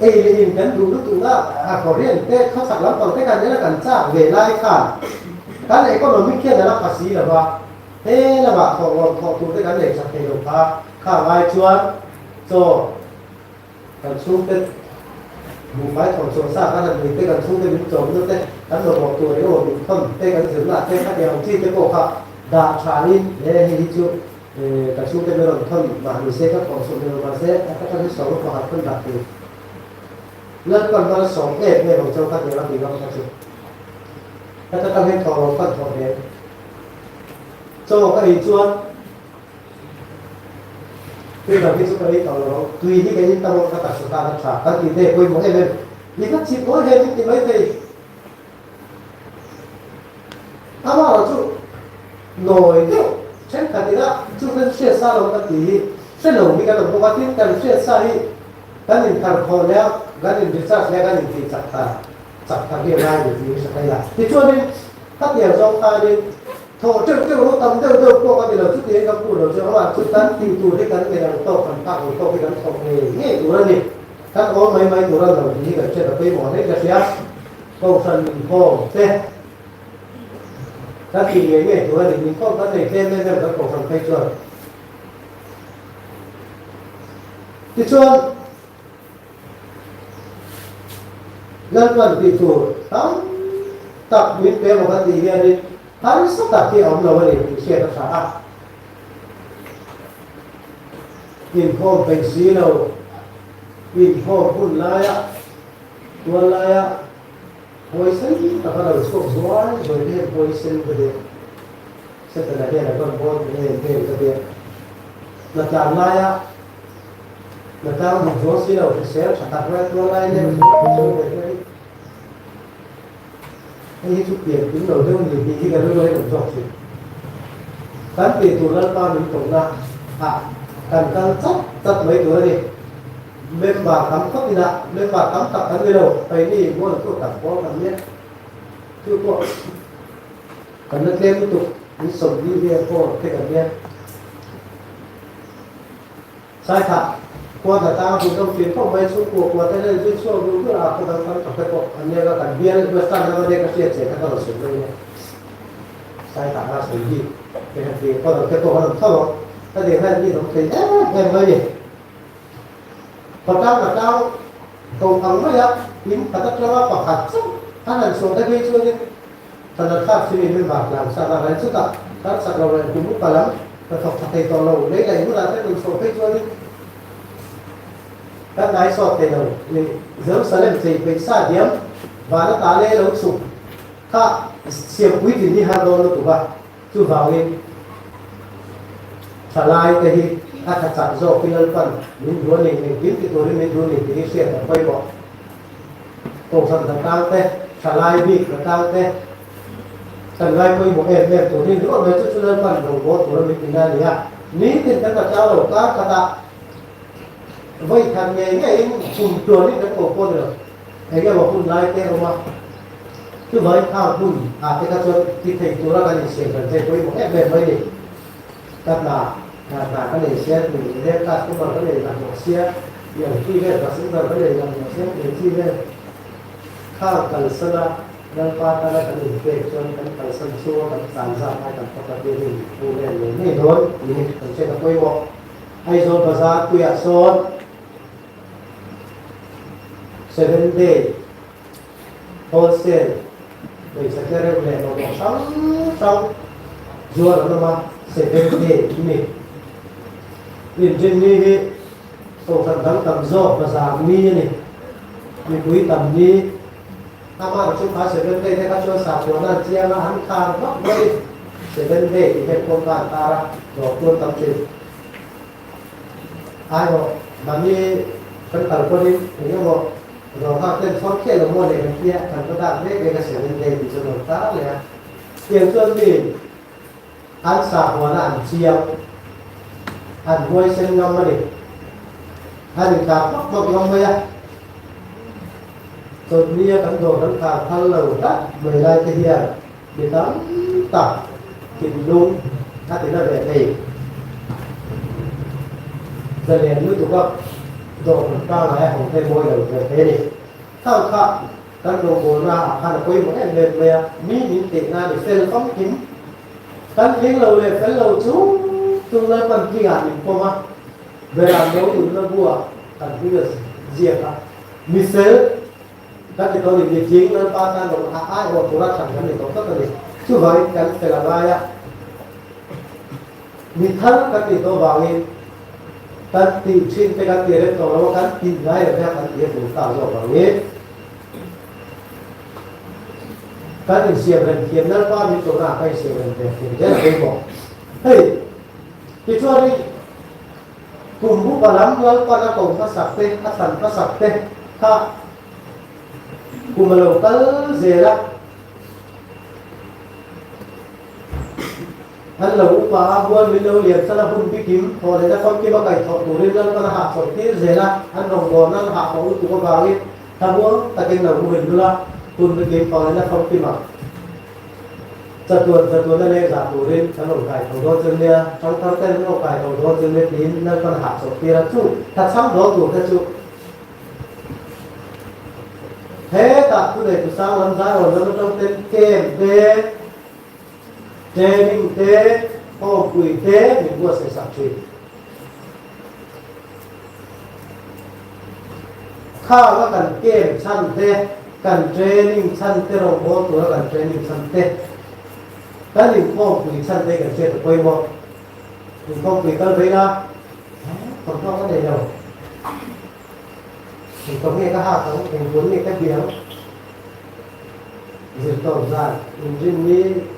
ei leh in kan duh lutukna a Korean te khawchhak lampang te kan en a kan chak ve lai khan kan economic hian a la pha si lo va, he lamah thawh ngawrh thawh tur te kan nei tha thei lo kha, kha ngai chuan chaw Kan chhungte buhfai thawmchhuah sa kan han nei te, kan chhungte min chawmna te, kan mamawh tur eng emaw min thawn te, kan zirna te, khatiang ang chi te pawh kha dah thain he hei hi chu kan chhungte min rawn thawn mah ni se, ka thawmchhuah ni lo mah se, a taka hi sawm pakhat pawn dah tur. Lalpan hmala sawm em em ang chauh khatiang a tih ngam kha chu. Heta tang hian thawh rawn fan thawh reng. Chaw ka ei chuan Tui dang hi chu ka ei tawh lo ang, tui hi ka in tam ang ka taksa tan a tha kan tih te pawimawh em em. I ka chip mawi hian min ti mai thei. Amaherawh chu nawi deuh thenkhat ina chu kan hriat sa lo kan tih hi hre lo hi kan awm bawk a, tin kan hriat sa hi kan inthar thawh leh a, kan in recharge leh a, kan intih chak thar chak thar hi a ngai ni tih hi hre thei la. Tichuanin khatiang zawng khanin Thawh teuh teuh ho tam deuh deuh pawh ka ti lo, chutiang ka pu lo chu amah chu kan tih tur hi kan nei ang tawk, kan phak ang tawk hi kan thawk ngei ngei tur a ni. Kan awl mai mai tur a lo tih hi kan hriat a pawimawh hle ka hria. Kohhran inkhawm te kan tih ngei ngei tur a ni, inkhawm kan nei tlem em em kan kohhran phei chuan. Tichuan, Lalpan tih tur tam tak min pe maw kan tih hianin harsa tak hi a awm lo a ni tih hriat a tha a. Inkhawm peih si lo, inkhawm hun laia, tual laia pawisen taka lo chhuak zuai zuai te hian pawisen ka ti a. Setana hian a rawn bawn em em ka ti a. Hna tlan laia hna tlang hmu zual si lo, hrisel tha tak mai tual lai leh hrisel ve te hi hei hi chu pian kim lo deuh ni tih hi ka rilru hi kan zawk thin. Kan tih tur Lalpa min tawhna ah kan kal chat chat mai tur a ni. Member tam khawp ina member tam tak kan ni lo, keini mual chu tam pawl kan nia. Chu pawh Kan la tlem lutuk, min 40 vel pawh te kan nia. Saithah khua hna tang a hmuh deuh thin khawp mai, chhungkua kua te nen zui chhuak dur dur a, khaw dang tam tak te pawh an nia ka kan bial Western lama nia ka hriat che kha ka rawn sawi mai nia. Saithah kha sawi bik te han ti, khaw dang te pawh kan awm tho ang, ka deng hian mi an awm thei em em mai ni. Khawtlang atang ko ang maia in khat atanga pakhat chauh an han chhuah te phei chuanin Tana thlak chu in member tlan chak a, ran chutah kar chak lo leh kum upa lam ka thawk tha thei tawh lo, lei laih hunah te rawn chhuah phei chuanin kan ngai sawt thei lo ni. Jerusalem chei peih sa diam van ata leh lo chhuk kha siampui din hi har dawn lutuk a, chuvangin thalai te hi a tha chak zawk hi Lalpan min duh a ni, engkim ti turin min duh a ni tih hi hriat ang pawimawh. Kohhran hna tang te, thalai bik hna tang te kan ngai pawimawh em em tur hi ringawt mai chu chu Lalpan rawngbawl tur a min ti na a ni a. Nitin kan hna tlang lo kar khatah vawi khat ngei ngeiin kum tuanin kan ko pawh ni lo. Eng emaw hun lai te a awm a, chuvangin khang hun ah te kha chuan ti thei tura kan insiam kan thei pawimawh em em mai ni. Ka hna hna hna ka nei sia tih leh customer ka nei lah mawh sia tih ang chi vel passenger ka nei lah mawh sia tih ang chi vel khang kalsan a Lalpa tana kan inpek chuan kan kalsan chhunga kan tlan zat lai kan pakhat hi rin pu vel ngei ngei dawn tih hi kan hriat a pawimawh. Aizawl bazar puiah sawn seven day wholesale hmeichhe te reuh leh mamawh hrang hrang zuar an awm a, seven day an ni. Inrinni hi kohhran dang tam zawk bazar ni a ni, mipui tam ni. Amah chu kha seven day te kha chuan sakhuana an chiang a, an khar vak mai. Seven day tih hian kawngka an tar a, dawr tuan tam thin. Aiawh, mahni kan kal pawhin eng emaw dawr nghak ten chhuak khiah lo maw leh kan tia, kan va dak vek vek a seven day tih chu an rawn tar leh a. Tiang chuan mi an sahuana an chiang, an huaisen ngam a ni. An inkhar hmak hmak ngam mai a. Chawlhnia kan dawr kan khar phal lo tlat mai lai te hian Mi tam tak thinlung a ti na ve thei. Zalian lutuk a dawhkan pangngai a hawng phei mawi lo ve thei a ni. Khang kha kan rawngbawlna ah khan a pawimawh em em mai a, mi min teh nan i fel famkim. Kan tling lo leh fel lo chung chung Lalpan tlingah min pawm a, Beram lo nunna buah kan hming a ziak a, mi fel Kan ti tawh ni, mitling Lalpa tan lo a aiawh tura thlan kan ni tawh tlat a ni. Chuvangin kan fel a ngai a, mi thar kan tih tawh vangin kan tih thin te kan ti rem tawh lo a, kan tih ngai lo te a kan tih a bul tak zawk vangin kan insiam rem thiam Lalpa min tawhna ah kan insiam rem ve thiam zel a pawimawh. Hei, tichuanin Kum upa lam Lalpan a ko hmasak te, a thlan hmasak te kha kum a lo kal zel a. An lo upa a, mual min lo lian chala hun bikim thaw lehna famkim a kaihthawh turin Lalpan a hahchawlh tir zel a, an rawngbawlna an hahpawh lutuk avangin thlamuang takin lo muhil lul a, hun bikim thaw lehna famkim a. Chatuan chatuan a leng zah turin kan rawn kai tho dawn chu nia, thangthar ten an rawn kai tho dawn chu nia tiin Lalpan hah chawp tir a, chu thachhang dawn tur te chu hetah thu nei tu sang lam zai rawn lam atang ten camp te, training te, hawmpui te min buatsaih sak thin. Khang a kan camp chhan te, kan training chhan te, rawngbâwl tura kan training chhan te, kan inkhawmpui chhan te hi kan hriat a pawimawh. Inkhawmpui kal vei la, thawmhnaw ka nei lo. Engkawm nge ka hak ang, engkun nge ka biang? Zirtawp zan, inrinni,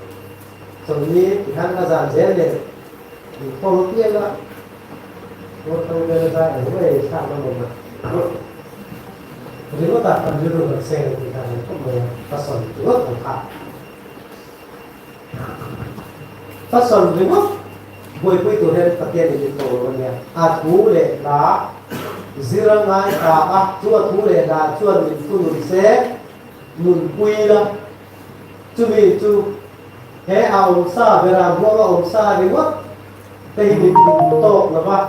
chawlhni tikhan ka zan zel nen inkhawm apiang a, Ruathang vel a zai ang mai thlak na mawm a. Ringawt ah kan rilru kan seng ang tih kha an khawp mai a, ka sawn ringawt ang kha. Ka sawn ringawt buaipui tur hian Pathian in min ko lo a nia. A thu leh hla zir a ngai ta a, chu a thu leh hla chuan min thunun se, nunpui la. Chumi chu he a awmsa berah huang a awmsa ringawt te hi min duh tawk lo va.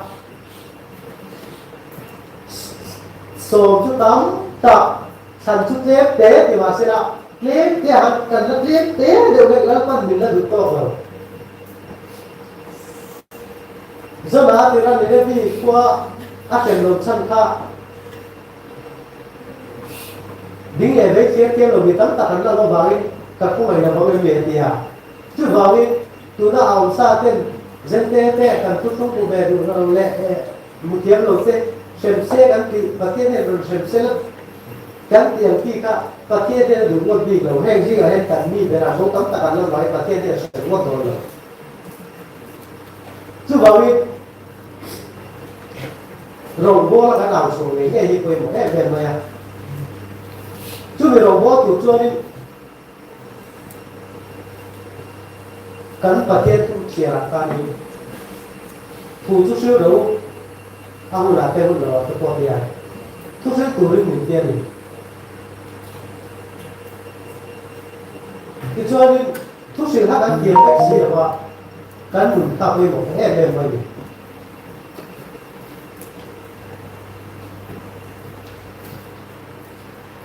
Sawm chu tam tak, thlan chu tlem te ti mahsela tlem te ah khan kan la tlem te deuh leh Lalpan min la duh tawk lo. Zona tira Ninevi khua a hrem lo chhan kha ding leh vei thiam thiam lo mi tam tak an la awm avangin ka khawngaih lo vang em ni a ti a. Chuvangin tuna a awmsa ten Zente te kan thuthlung hmu ve duh lo leh hmu thiam lo te hrem se kan tih Pathian hian rawn hrem se la kan tih ang khi kha Pathian hian a duh ngawt bik lo. Heng zingah hian kan mi berah zo tam tak an la mai Pathian hian a hrem ngawt dawn lo. Chuvangin rawngbawl a kan au chhuah ngei ngei hi pawimawh em em mai a. Chumi rawngbawl tur chuanin Kan Pathian thu chhiarah khan hi thu chu hril ro a hunah te hun loah te pawh hian thu hril turin min ti a ni. Tichuanin thu hrilh kha kan thiam vek si lova kan nun kha pawimawh ta em em mai ni.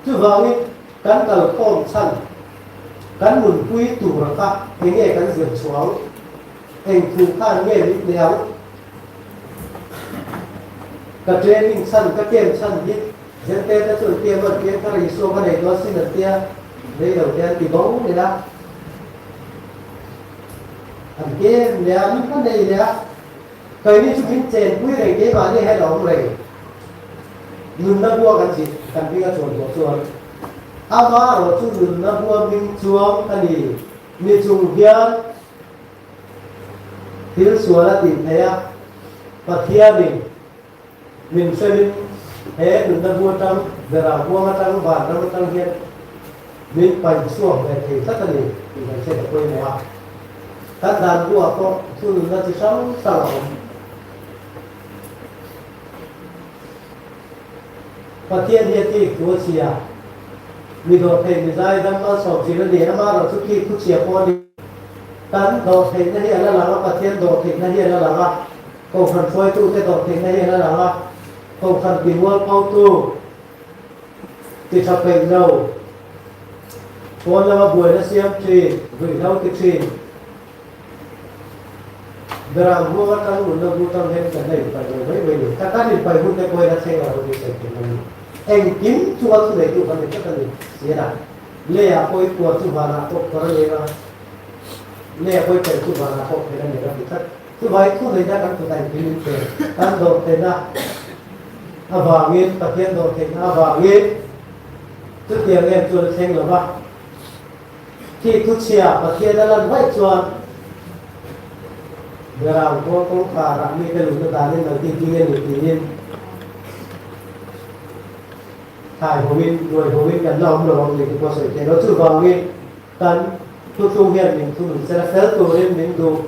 Chuvangin kan kalkhawm chhan, kan nunpui tur kha eng nge kan zir chhuang? Eng thu khan nge min hneh ang? Ka training chhan, ka camp chhan hi Zente te chuan camp an piang thar Isua ka nei dawn sin an tia, rei lo te an ti bo leh a. An camp leh a, min ka nei leh a. Keini chu min chenpui reng keimahni hian a awm reng. Nunna bua kan zit kan hming a chuan tawh chuan ama erawh chu nunna bua hming chuang a ni. Ni chung hian thil sual a tih theih a, Pathianin min hremin he nunna bua tang, berah huang atang, vanram atang hian min paih chhuak ve thei tlat a ni tih kan hriat a pawimawh a. Kan dan buah pawh thu nunna chi hrang hrang a awm. Pathian hi a thik thu a chhia. Mi dawhtheih mi zaidam malsawm thin a ni. Amaherawhchu chu thik thu chhia pawh a ni. Kan dawhtheihna hi a la lang a, Pathian dawhtheihna hi a la lang a, Kohhran hruaitute dawhtheihna hi a la lang a, Kohhran timual photu ti tha peih lo, pawn lama buaina siam thin, ruihhlo ti thin. Beram huang atang nunna bu tang hian kan la inpaih lo mai mai ni. Ka kan inpaih hun te pawhin a thleng lo ni sawi thei mai ni. Engkim chunga thu neitu kan ni tlat a ni. Sian a, Leiah pawh i puan chu vanah pawh kawr a leng a, leiah pawh i pelh chu vanah pawh phelh a ni a ti tlat. Chuvai thu neihna kan kutah engkim min pe. Kan dawrtheihna avangin, Pathian dawrtheihna avangin chutiang em chuan a thleng lo va. Khi thuchhia Pathian a lan vaih chuan Berang khuang kawngkhar ah mite luhna danin an ti ding a ni tiin thai hoin, ruai hoin kan la awm lo ang tih te pawh a sawi theih lo. Chuvangin kan thuthlung hian min thunun sela fel turin min duh.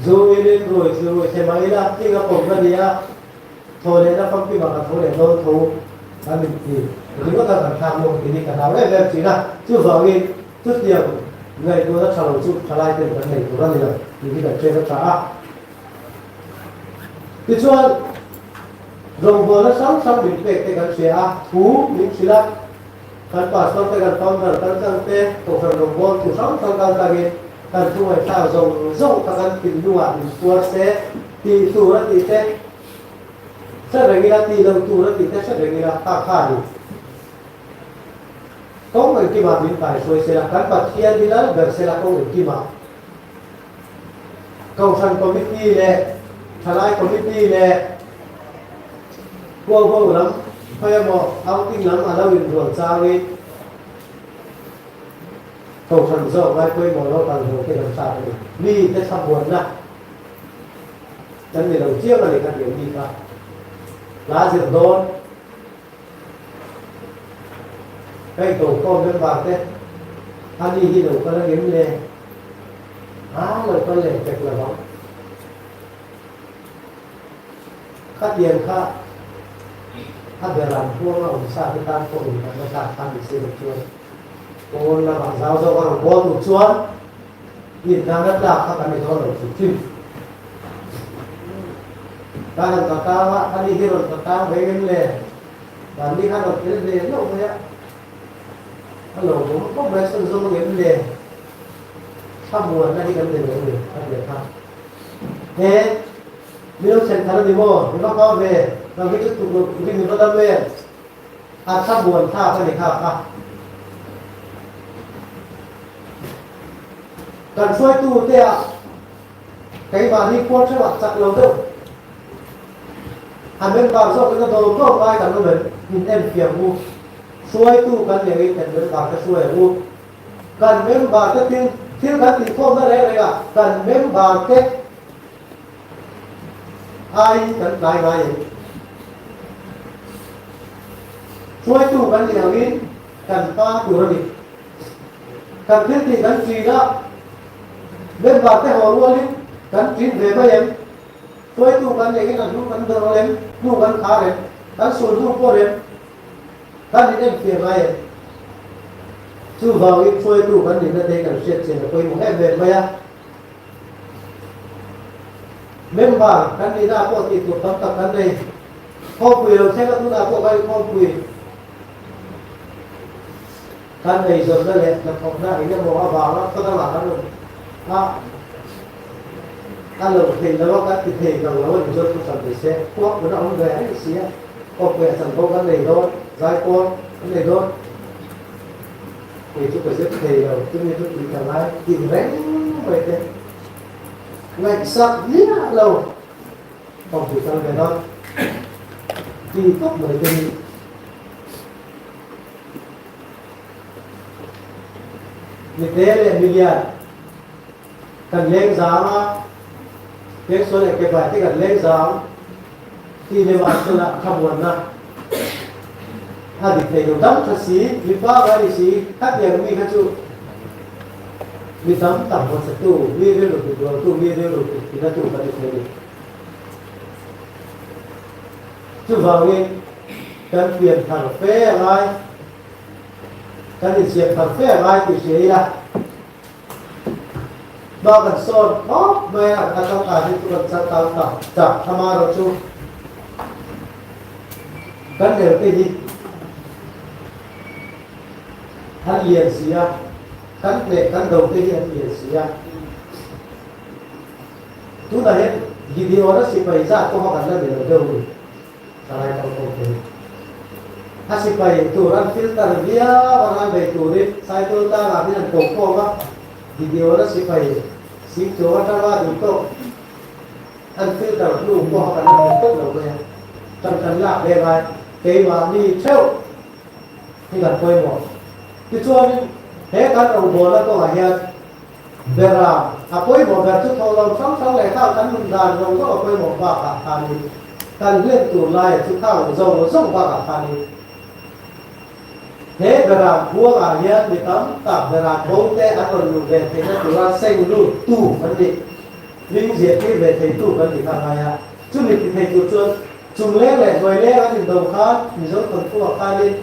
Zu in in rui chu rui the mah ila thing a pawm ka ni a, thaw lehna famkimah ka tho leh dawn tho a min ti ringawt a, kan thlak lawk tih hi ka hlau em em thin a, chuvangin chutiang ngaihtuahna tha lo chu thalai ten kan nei tur a ni lo tih hi kan hriat a tha a. Tichuan rawngbawlna hrang hrang min pek te kan hria a, thu min hrilh a, Kan pastor te, kan founder kal tlang te, kohhran rawngbâwl thu hrang hrang kal tlangin kan thu ngaihthlak zawng zawng kha kan thinlungah min puar se tih tur a tih te. Hre reng ila ti lo tur a tih te hre reng ila kha kha a ni. Kawng engkimah min kaihruai sela, kan Pathian hi lal ber sela kawng engkimah. Kohhran Committee leh Thalai Committee leh Huauho lam khawi emaw outing lam a lo inrual changin Kohhran zawk ngai pawimawh lo kal ho te kan hrat a ni. Mi te thlamuanna kan ni lo chiang a ni kha tih mi kha hla zir dawn. Hei Dokhawm member te a ni hi lo kal angem le? A lo kal leh tek lo ang. Khatiang kha a beram huang a awm sa te tan pawh in kan la thlak khan ni si lo chuan pawn lamah zau zawk a rawn bawl tur chuan inhlan a tlak kha kan ni dawn lo hrim hrim. Ka han ka tang a, ani hi rawn ka tang ve ngem le? Mahni khan rawn tel ve hlauh mai a, a lo awm khawp mai, sawn zawm angem le? Thlamuanna hi kan nei lo a ni, a ti a kha. He, mi lo thlen thar a ni maw? Mi va hma ve, nang hi chu tuk loh turin mi va dam em? A thlamuan thlak a ni kha kha. Kan hruaitute ah Keimahni khuar theuhah chak lo deuh a member zawkin a dawm dawm ngai kan awm em? Min en fiam u. Hruaitu kan ni angin kan member te hruai ang u. Kan member te thil thil kan tihkhawmna reng reng ah kan member te aiin kan tlai ngai em? Hruaitu kan ni angin kan pa tur a ni. Kan thil tih kan ṭin a, member te haw rualin kan ṭin ve mai em? Hruaitu kan neihin a hnu kan dawr em? Hnu kan khar em? Kan sul hnu pawh rem? Kan in enfiah ngai em? Chuvangin hruaitu kan nihna te kan hriat chian a pawimawh em em mai a. Member kan nihna ah pawh tih tur tam tak kan nei. Khawmpui lo thleng a tunah pawh kan inkhawmpui. Kan eizawnna leh hnathawkna eng emaw avanga khaw dangah kan awm a, a lo thei lo a, kan ti thei gang lo a ni chuan thu hran ni se, khuak hmun a awm ve reng si a, kawppuiah chanvo kan nei dawn, zaipawl kan nei dawn, kei chu ka zep thei lo, chumi chu tih ka ngai tih reng mai te ngaihsak miah lo kawppui kal ve dawn tih tawp mai te hi. Mite leh milian kan leng zang a, pengsual leh kebai te kan leng zang ti lem ah chuan a thlamuanna a dik thei lo. Dam tha si, mipa ngai ni si, khatiang mi kha chu mi tam tak hmasa tu, mi rilru kut rualtu, mi rilru kut tinatu kan ni thei a ni. Chuvangin kan pian thar fe a ngai, kan insiam thar fe a ngai tih hria ila, hma kan sawn khawp mai a, a tangkai hi chu kan changkang ta chak amaherawh chu kan nelte hi an lian si a, kan hneh kan do te hi an lian si a. Tunah hian Gideon-a sipai zat pawh kha kan la ni lo deuh ni, thalai kal kawng te hi. A sipai tur an filter viau a ral bei turin Saitual tlangah hian an ko khawm a, Gideon-a sipai sing chuang atanga duh tawk an filter hnu pawh kha kan la hmu tawp lo mai a, kan kan lak ve ngai keimahni theuh hi kan pawimawh. Tichuanin he kan rawngbawlna kawngah hian Bera, a pawimawh ber chu tho lo hrang hrang leh khang kan nun dan zawng zawng a pawimawh bakah khanin kan hlen tur laia chu khang zawng zawng bakah khanin he Beram huangah hian mi tam tak Beram bo te an rawn luh ve theihna tura seng lut tu kan nih, hming ziahtir ve thei tu kan nih kha a ngai a. Chumi ti thei tur chuan chungleng leh hnuaileng an indo khan Mizo thawnthuah khanin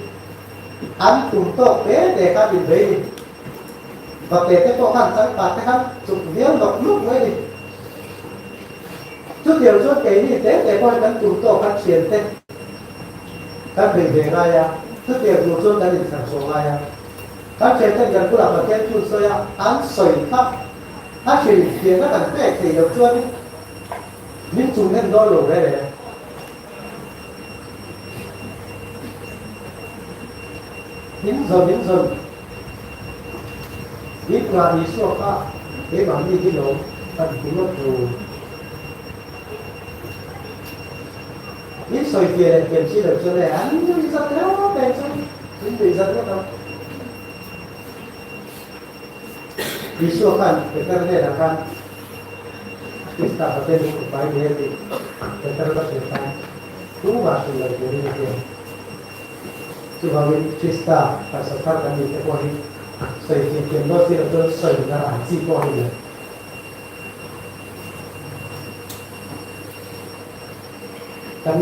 an tum tawk te te khan inbei ni. Vate te pawh khan changpat te khan chuk viau nawk nawk mai a ni. Chutiang chuan keini te te pawhin kan tum tawk kan thian te kan bei ve ngai a, chutiang tur chuan kan inthlan chhuah ngai a. Kan thian ten kan bulah Pathian thu sawi a, an sawi kha a hrilhfiahna kan pek thei loh chuanin min chung en dawn lo reng reng. In zawn in zawn in ngah Isua kha keimahni hi lawm kan ti ngawt tur. In sawi fiah leh thiam si lo chuan e an nuihzat reuh pek chu in nuihzat ngawt ang. Isua khan Peter hnenah khan Krista Pathian hi fapa i ni a tih Peter va hrilh khan tumah hrilh lo turin a ti a. Chuvangin Krista taksa thar kan nih te pawh hi sawi thiam thiam dawn si lo chuan sawi darh ang chi pawh a ni lo. Kan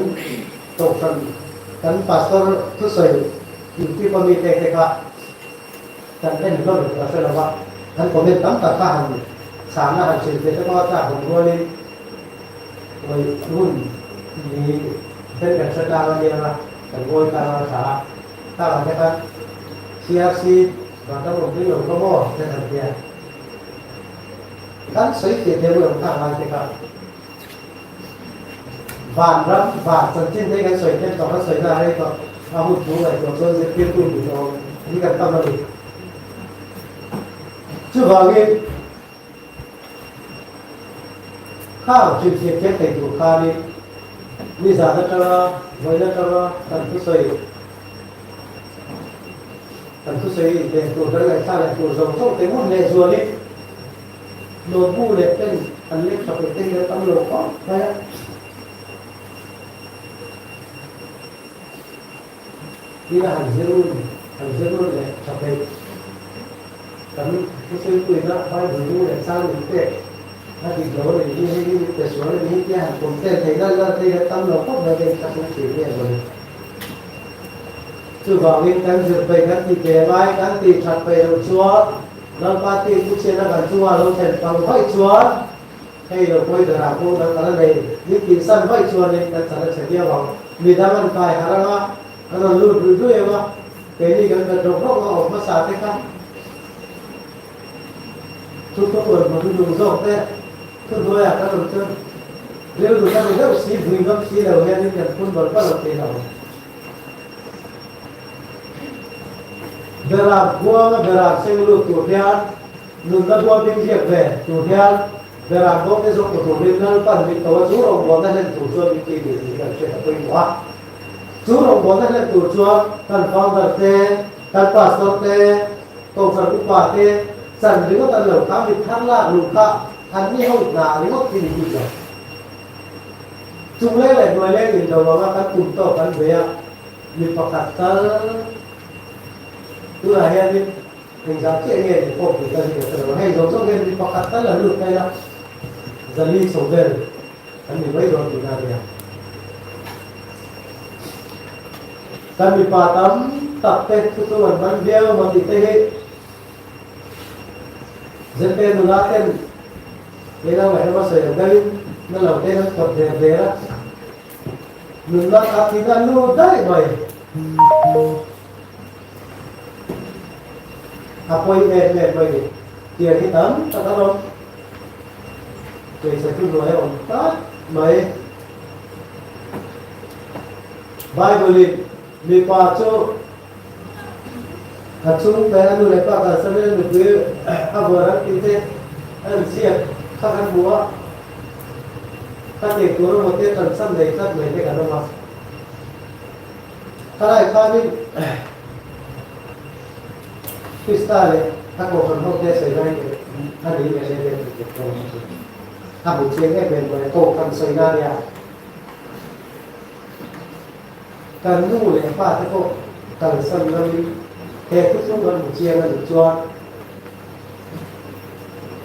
kohhran kan pastor thusawi YouTube a mite te kha kan en hlawm ka hre lo va, an comment tam tak kha han chhana han hrilh ve te pawh a tlak awm rualin awih hun ni then kan hre tlang a nia nga, kan ngawi tlang a tha a, tlangah te khan CRC vanram awm tui lo kha maw te kan tia. Kan sawi fiah thiam lo nghak lai te kha vanram van chanchin te hi kan sawi hnem tawh kan sawi na rei tawh a hun thu ngaihtuah chuan zirtirtu duh tawh hi kan tam a ni. Chuvangin khang hrilhfiah thiam thei tur khanin nizan atanga vawiin atanga kan thusawi Kan thusawi leh tur kan ngaihthla leh tur zawng zawng te ngun leh zualin notebook leh pen an lek tha peih te hi an tam lo khawp mai a. Tin a han zir un, han zir un leh tha peih kan thusawi puina Bible bu leh chang min pek a dik lo a nih hi, hei hi min pe sual a nih hi tia han content theih nalh nalh te hi an tam lo khawp mai ka inthlahrung thin nge mawni. Chuvangin kan zir peih kan ti ve ngai, kan tih that peih loh chuan Lalpa tih chu chhiatna kan chungah lo thlen pang vaih chuan hei lo pawi berah pawh kan kal a nei. Min tihsan vaih chuanin kan chan a chhe viau ang. Midang an kai harh anga an rawn lut ruih ruih ang a, keini kan bet rawk rawk a awm hmasa te kha thu thupuan hmu hnuhnung zawk te thuhnuaiah kan awm chuan rilru kan ni deuh si, vui ngam si lo hianin kan phun bal bal lo thei lo. Beram huanga beram seng lut tur hian nunna bual bing ziak ve tur hian beram bawk te zawk ta turin Lalpan mit ko a, chu rawngbawlna hlen tur chuan min ti duh tih kan hriat a pawimawh a. Chu rawngbawlna hlen tur chuan kan founder te, kan pastor te, kohhran upa te chan ringawt an lo kha, mit thar lak luh kha an ni ho hna ringawt khi ni bik lo. Chung leng leh hnuai leng in lo anga kan tum tawk kan bei a, mi pakhat tal tunah hianin engzah chiah nge ni pawh pui tal hi ka hre lo a, hei zawng zawng hian mi pakhat tal a lut mai la, zali chho vel kan ni mai dawn tihna a nia. Kan mipa tam tak te thutlung an man viau maw tih te hi Zmpa nula ten kei lo ngaihna hmasa lo deuhin na lo ten an kawt der der a, nunna kha thihna an lut daih mai. A pawi em em mai ni. Tiang hi tam tak an awm. Hmeichhe thu hnuai a awm tlat mai. Bible in mipa chu A chhungte a nu leh pa kalsan in a nupui a vuan ang tih te an ziak kha kan hmu a, ka tih tur emaw te ṭanchhan nei tlat mai te kan awm a. Khalai khanin Krista leh a kohhran ho te sawi lai a ni leh leh leh tih tur chu a hmu chiang em em mai a, kohhran sawi na nia. Kan nu leh pa te pawh kalsan lovin he thuthlung kan hmu chiang a nih chuan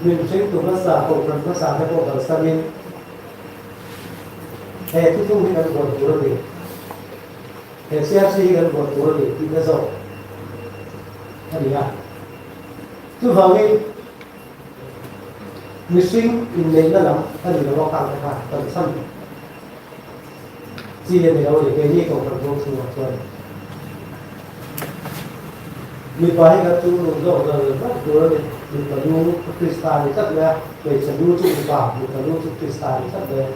min hringtu hmasa, kohhran hmasa te pawh kalsanin he thuthlung hi kan buat tur a ni, he CRC hi kan buat tur a ni tih na zawk a ni a. Chuvangin mihring inneihna lam a ni lo a khang te kha kalsan. Chi a ni lo a ni, keini kohhran zawng chhungah chuan mipa hi kan chung lung zawk zal vek tur a ni. Mipa lu chu Krista a ni tlat mai a, hmeichhe lu chu mipa, mipa lu chu Krista a ni tlat mai a.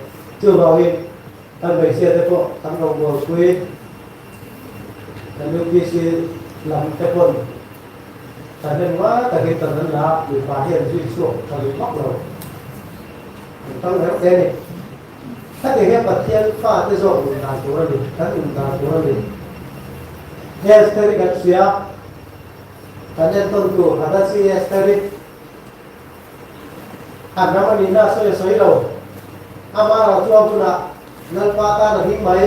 Chuvangin kan hmeichhia te pawh kan rawngbawlpui, kan UPC. lam te pawn thahnem ngai takin tan an la a, mipa hian zui chhuak tha duh vak lo an tang reuh te a ni. Heti hian Pathian fate zawk nun dan tur a ni, kan nun dan tur a ni. Esther-i kan hria, kan entawn tur Hadasi Esther-i an ram a nihna a sawi a sawi lo. Ama ro chuang hunah Lalpa tan a ding mai.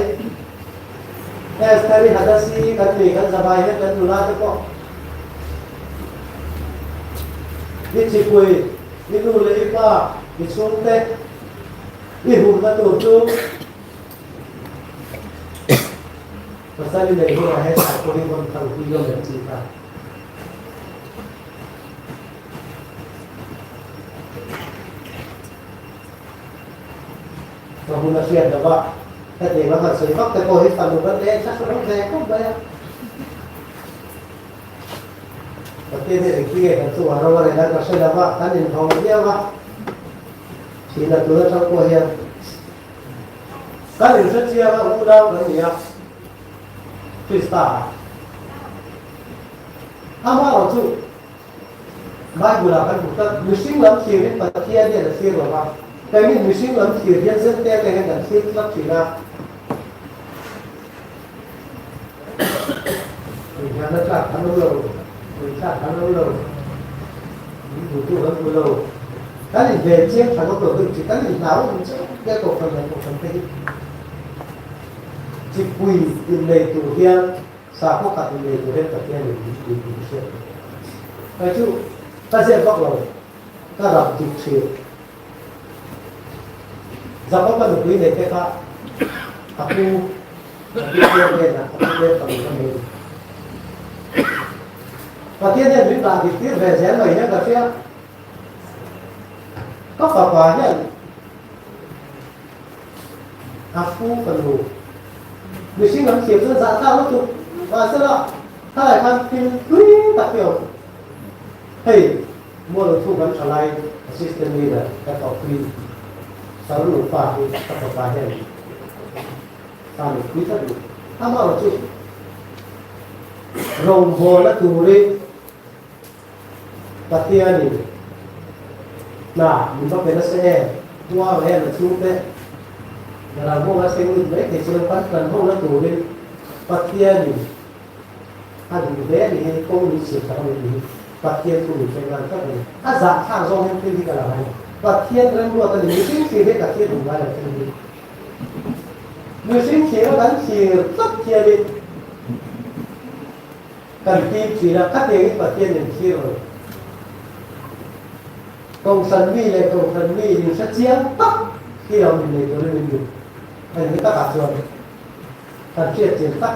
Esther-i Hadasi kan ni, kan zavai hian kan nula te pawh i chipui, i nu leh i pa, i chhungte, I humna tur chu pasal i neih hunah he sakhaw hi rawn thang pui ngam em tih kha. Ka hun a hriat lo va, hetiang lam han sawi vak te pawh hi fanu kan nei a thlahrang ve khawp mai a. Pathian hian engtin nge kan chungah ro a rel a ka hre lo va, kan inhawng viau a. Thihna tun atang pawh hian kan inhre chiang a, unau kan ni a, Krista ah. Amaherawh chu Bible ah kan hmu tlat, mihring lam thlirin Pathian hian a thlir lo va, keini mihring lam thlir hian zen te te hian kan thlir tlat thin a. Inhlanna tlak kan awm lo, nuihtlak kan awm lo, min duhtu kan hmu lo. Kan inven chiang tha ngawt lo deuh chi, kan inhlau awm chiang hle kohhran leh kohhran te hi. Chipui innei tur hian sakhaw khat innei tur hian Pathian in min pui tih ka hriat lo. Kei chu ka ziak vak lo, ka rap dik thin. Jakob-a nupui nei te kha a pu Pathian hnenah a pu te fanu ka nei. Pathian hian min dah dik tir ve zel mai hian ka hria. Ka fapa hian a pu fanu mihring an thiam chuan zah thlak lutuk. Mahsela thalai khan thil tui tak hi a awm. Hei Mual thu kan tha lai Assistant Leader ka thawhpui Sar nupa hi ka fapa hian fa neih pui tlat mai. Amaherawh chu rawngbawlna turin Pathianin hna min va pe nasa em? Hmuang hian a chhungte ral hmawng a seng lut mai thei chuan kan kan hmawngna turin Pathianin a duh hle a ni hi, kawng min chhir tak a ni tih hi Pathian thu min hre ngan tlat a ni. A zahthlak zawng hian thil hi ka lang a ni. Pathian remruat a ni. Mihring thlir hi ka thlir duh ngai lo thil hi. Mihring thlir a kan thlir tlat hianin kan tim thin a, khatiangin Pathian min thlir lo. Kohhran mi leh kohhran mi inhre chiang tak hi lo min nei turin min duh a ni takah chuan. Kan hriat chian tak.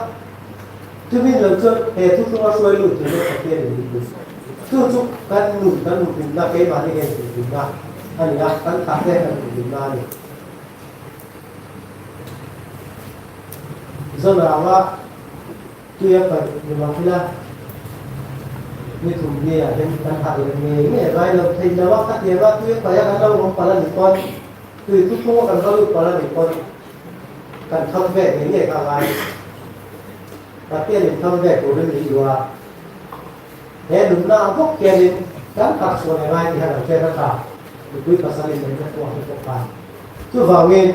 Chumi lo chuan he thuthlunga hruai lut tur chu Pathian in min duh. Chu chu kan nun kan hmuhhlimna, keimahni hian hmuhhlimna a ni a, kan thlah te kan hmuhhlimna a ni. Zonranga tui a paih ni mah ila ni thum ni ah hian kan harh leh ngei ngei ngai lo thei lo a, khatianga tui a paih a kan lo awm palh a nih pawn, tui thuthlunga kan va lut palh a nih pawn, Kan tham ve ngei ngei kha ngai. Pathian in tham ve turin min duh a, he nunna ang bawk hianin kan harhchhuah leh ngai tih hian an hriat a tha. Mipui pasal in neihna pawh a hre bawk khan. Chuvangin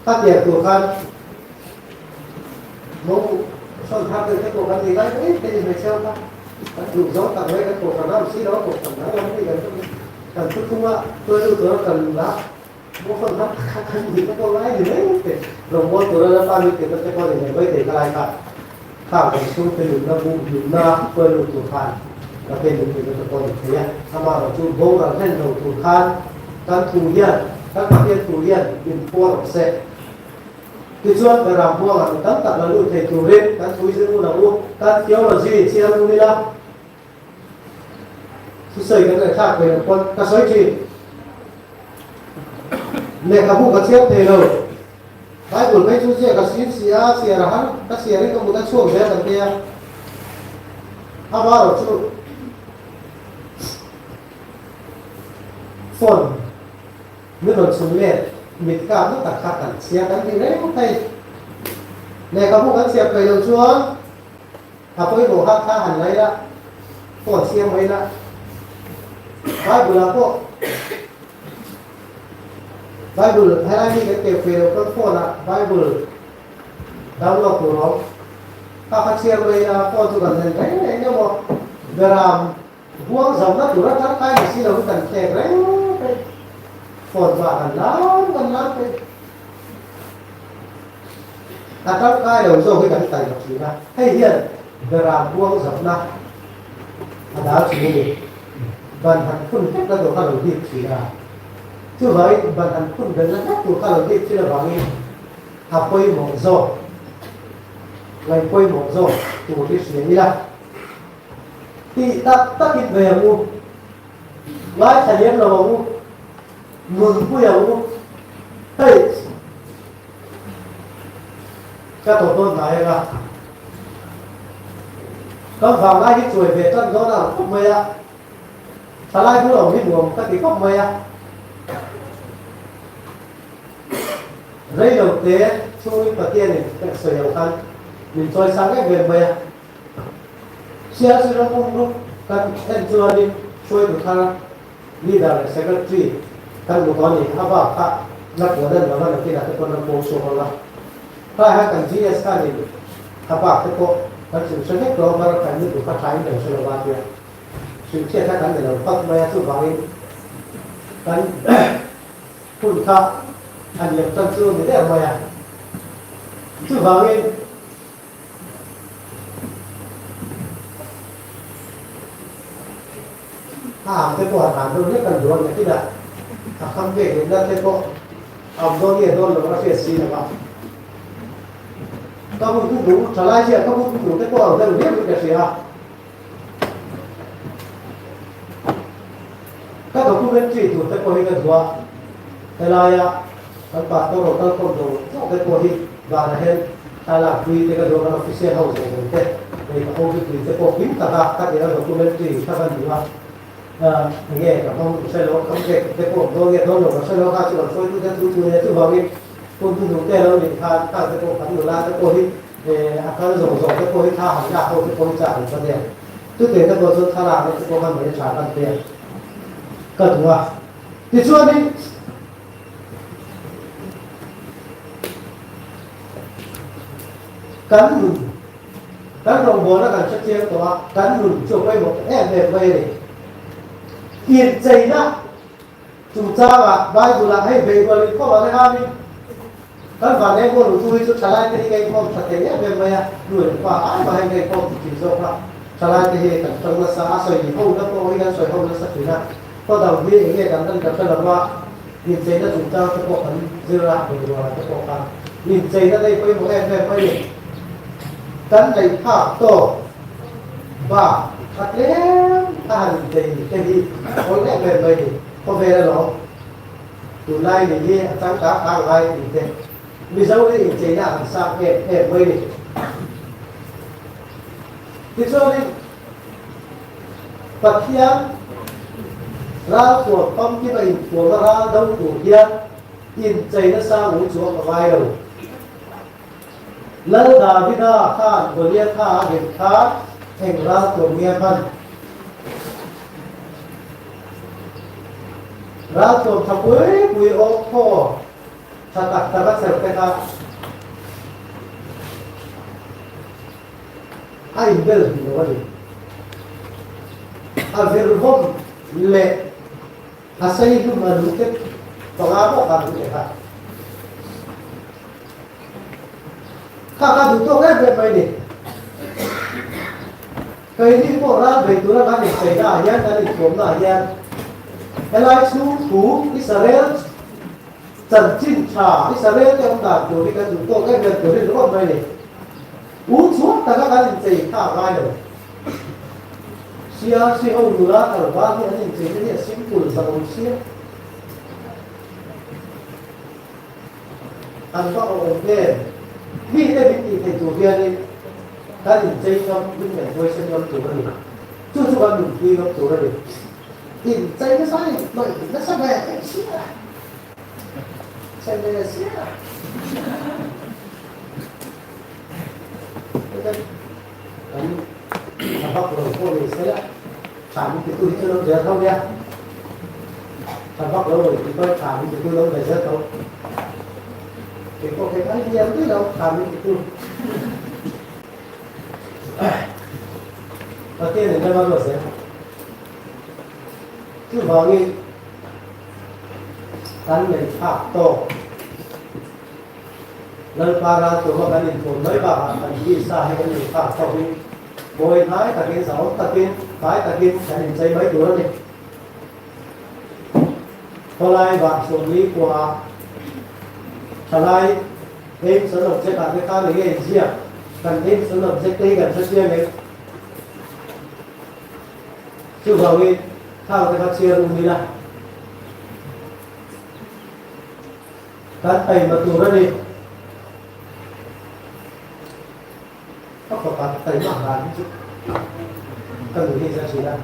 khatiang tur khan mo sawn thar deuh te pawh kan ni lai mai thei hmeichhe ho kha kan duh zawng tak mai kan kohhran ram si lo a kohhran dang lam hi kan kan thuthlunga tuaitu tura kan la Bawkhawn hak kha kan nih na pawh ngai ni mai te. Rawngbawl tura la pa mi te te pawh ni leh mai thei kha lai kha kha kan chhungte nunna bu nunna kual lut tur khan ka pe nung te te pawh ni thei a. Amaherawh chu boral hlen lo tur khan kan thu hian kan Pathian thu hian min phuar awm se. Tichuan ka ram huangah mi tam tak la lut thei turin kan thu i zir ngun ang u. Kan theology chhiar ngun ila. Thusawi kan ngaihthlak ve loh pawn ka sawi thin. Lehkhabu ka chhiar thei lo. Bible phei chu ziak a sim si a, chhiar a har, ka chhiar in ka mut a chhuak zel kan tia. Amaherawh chu phone min rawn chhun let mit kap na tak kha kan chhiar kan ti reng thei. Lehkhabu kan chhiar peih loh chuan. A pawimawh kha kha han lei la, phone siam mai la, Bible ah pawh Bible helai mi kan keu fe lo kan phone ah Bible download tur a awm. Kha kha chhiar mai la, phone chu kan en reng reng emaw beram Buang zohna tur a tangkai ni si lo hi kan thlek reng reng. Phone chu a han lam kan lam peih. A tangkai lo zawk hi kan kai lo thin a, hei hian beram buang zohna a dal thin a ni. Ban han phun hlek na tur kha lo dip thin a, chuvangin ban han phun belhna hlek tur kha lo dip thin avangin a pawimawh zawk, ngaih pawimawh zawk tur hi hria ila. Tih tak takin ve ang u. Ngaithla liam lo ang u. Nunpui ang u. Hei, ka tawp dawn hnai ang a. Kan vanglai hi chuai ve tan dawn a ang khawp mai a. Thalai bul awm hi nuam ka ti khawp mai a. Rei lo te chhungin Pathianin ka sawi ang khan min chawi sang em em mai a. Sialsir ram pum group kan en chuanin hruaitu thar leader leh secretary kan hmu tawh a ni. A bak kha la puan a ni lo va, nakinah te pawh an rawn pawng chhuak ang a. Tlai han kan GS khanin a bak te pawh kan hrilh hre vek lo a, kan lutuk kha thain kan hre lo va tia hrilh chhiat kha kan ni lo phawt mai a, chuvangin kan hun kha a liam tan chu ni der mai a. Chuvangin. A ang te pawh a tan dawn hlek an duh a, nakinah a kham ve leh na te pawh a awm dawn nge dawn lo a hriat si lo a. Ka hun hun duh tha lai hian ka hun hun duh te pawh a ang deuh riau in ka hria a. Ka documentary tur te pawh hi ka duh a, helaia kan pastor rawn kal khawm zawng zawng te pawh hi vanah hian thlalak pui te ka duh a, kan official ho zawng zawng te hei ka OB pui te pawh kim taka ka tih a documentary kha ka duh a, enge ka hmang ka hre lo a, kham vek te pawh awm dawn nge dawn lo ka hre lo a, kha chu kan hruaitu te thu thu nia chuvangin hun hnuhnung te lo nih khan khang te pawh kan nula te pawh hi A kal zawng zawng te pawh hi thla han lak ho te pawh hi chak an va nia. Chutiang te pawh chuan thlalak te pawh khan mai tha kan pek ka duh a. Tichuanin kan nun, kan rawngbawlna kan hre chiang tawh a, kan nun chu a pawimawh ta em em mai a ni. Incheina Chungchangah Bible-ah hei beihrual inkhawm ah te khanin kan van enkawl lutu hi chu thalai te hi ka inkhawm tha thei em em mai a, nu leh pa ai mah hian ka inkhawm ti thin zawk a, thalai te hi kan tang nasa a, sawi ho na pawh hi kan sawi ho nasa thin a, khaw dang hi eng nge kan lan ka hre lo a, incheina chungchang te pawh kan zir a, beihrual ah te pawh khan incheina te hi pawimawh em em mai a ni. Kan neih phak tawk bak a tlem a han inchei te hi a awl em em mai a ni. Khawvel alawm tunlai ni hi a changkang kang ngai tih te Mizo hi incheina a han sang em em mai a ni. Tichuanin Pathian ralthuam famkim a inthuam a ral do tur hian incheina sang ul chuang a ngai lo. Lal Davida khan Goliatha a din kha eng ral tur nge a hman? Ral tur tha pui pui awk thaw tha tak tak a chher te kha a inbel hnih lo a ni. A virvawm leh a sei hlum a lu te panga pawh kha an duh leh kha. Kha kha duh tawk em em mai ni. Keini pawh ral bei tura kan incheina ah hian, kan inthuamna ah hian helai chhung thu Israel chanchin tha, Israel te awm dan tur hi kan duh tawk em em tur hi ringawt mai ni. U chhuak taka kan inchei kha a ngai lo. CRC ho nula tlangval hi an incheina hi a simple zahawm sia. An va awm em? Mite min tih theih tur hianin kan inchei ngam in kan huaisen ngam tur a ni. Chu chu kan nunpui ngam tur a ni. Inchei nasa in hnawih nasa ve em sia. Chhe ve sia. Kan. ni sela tha min titu hi chu an awm zel tho nia. Tha vak lo rawn ti pawh tha min titu an awm ve zel tho. Kei pawh kei ai lian deuh lo tha min titu. Pathian in ram a ruat zel. Chuvangin kan nei phak tawk. Lalpa ral tuma kan inthuam mai bakah kan tisa hi kan inkhak chauhin mawi hnai takin, zahawm takin, fai takin kan inchei mai tur a ni. Khawlai vah 40 kuaah thalai aims and object ah te khan enge inziak? Kan aims and object te hi kan hre chiang em? Chuvangin thau te kha chhiar um ila. Kan taima tur a ni. Ka fapa taima dan hi chu ka nu hi zia thin a.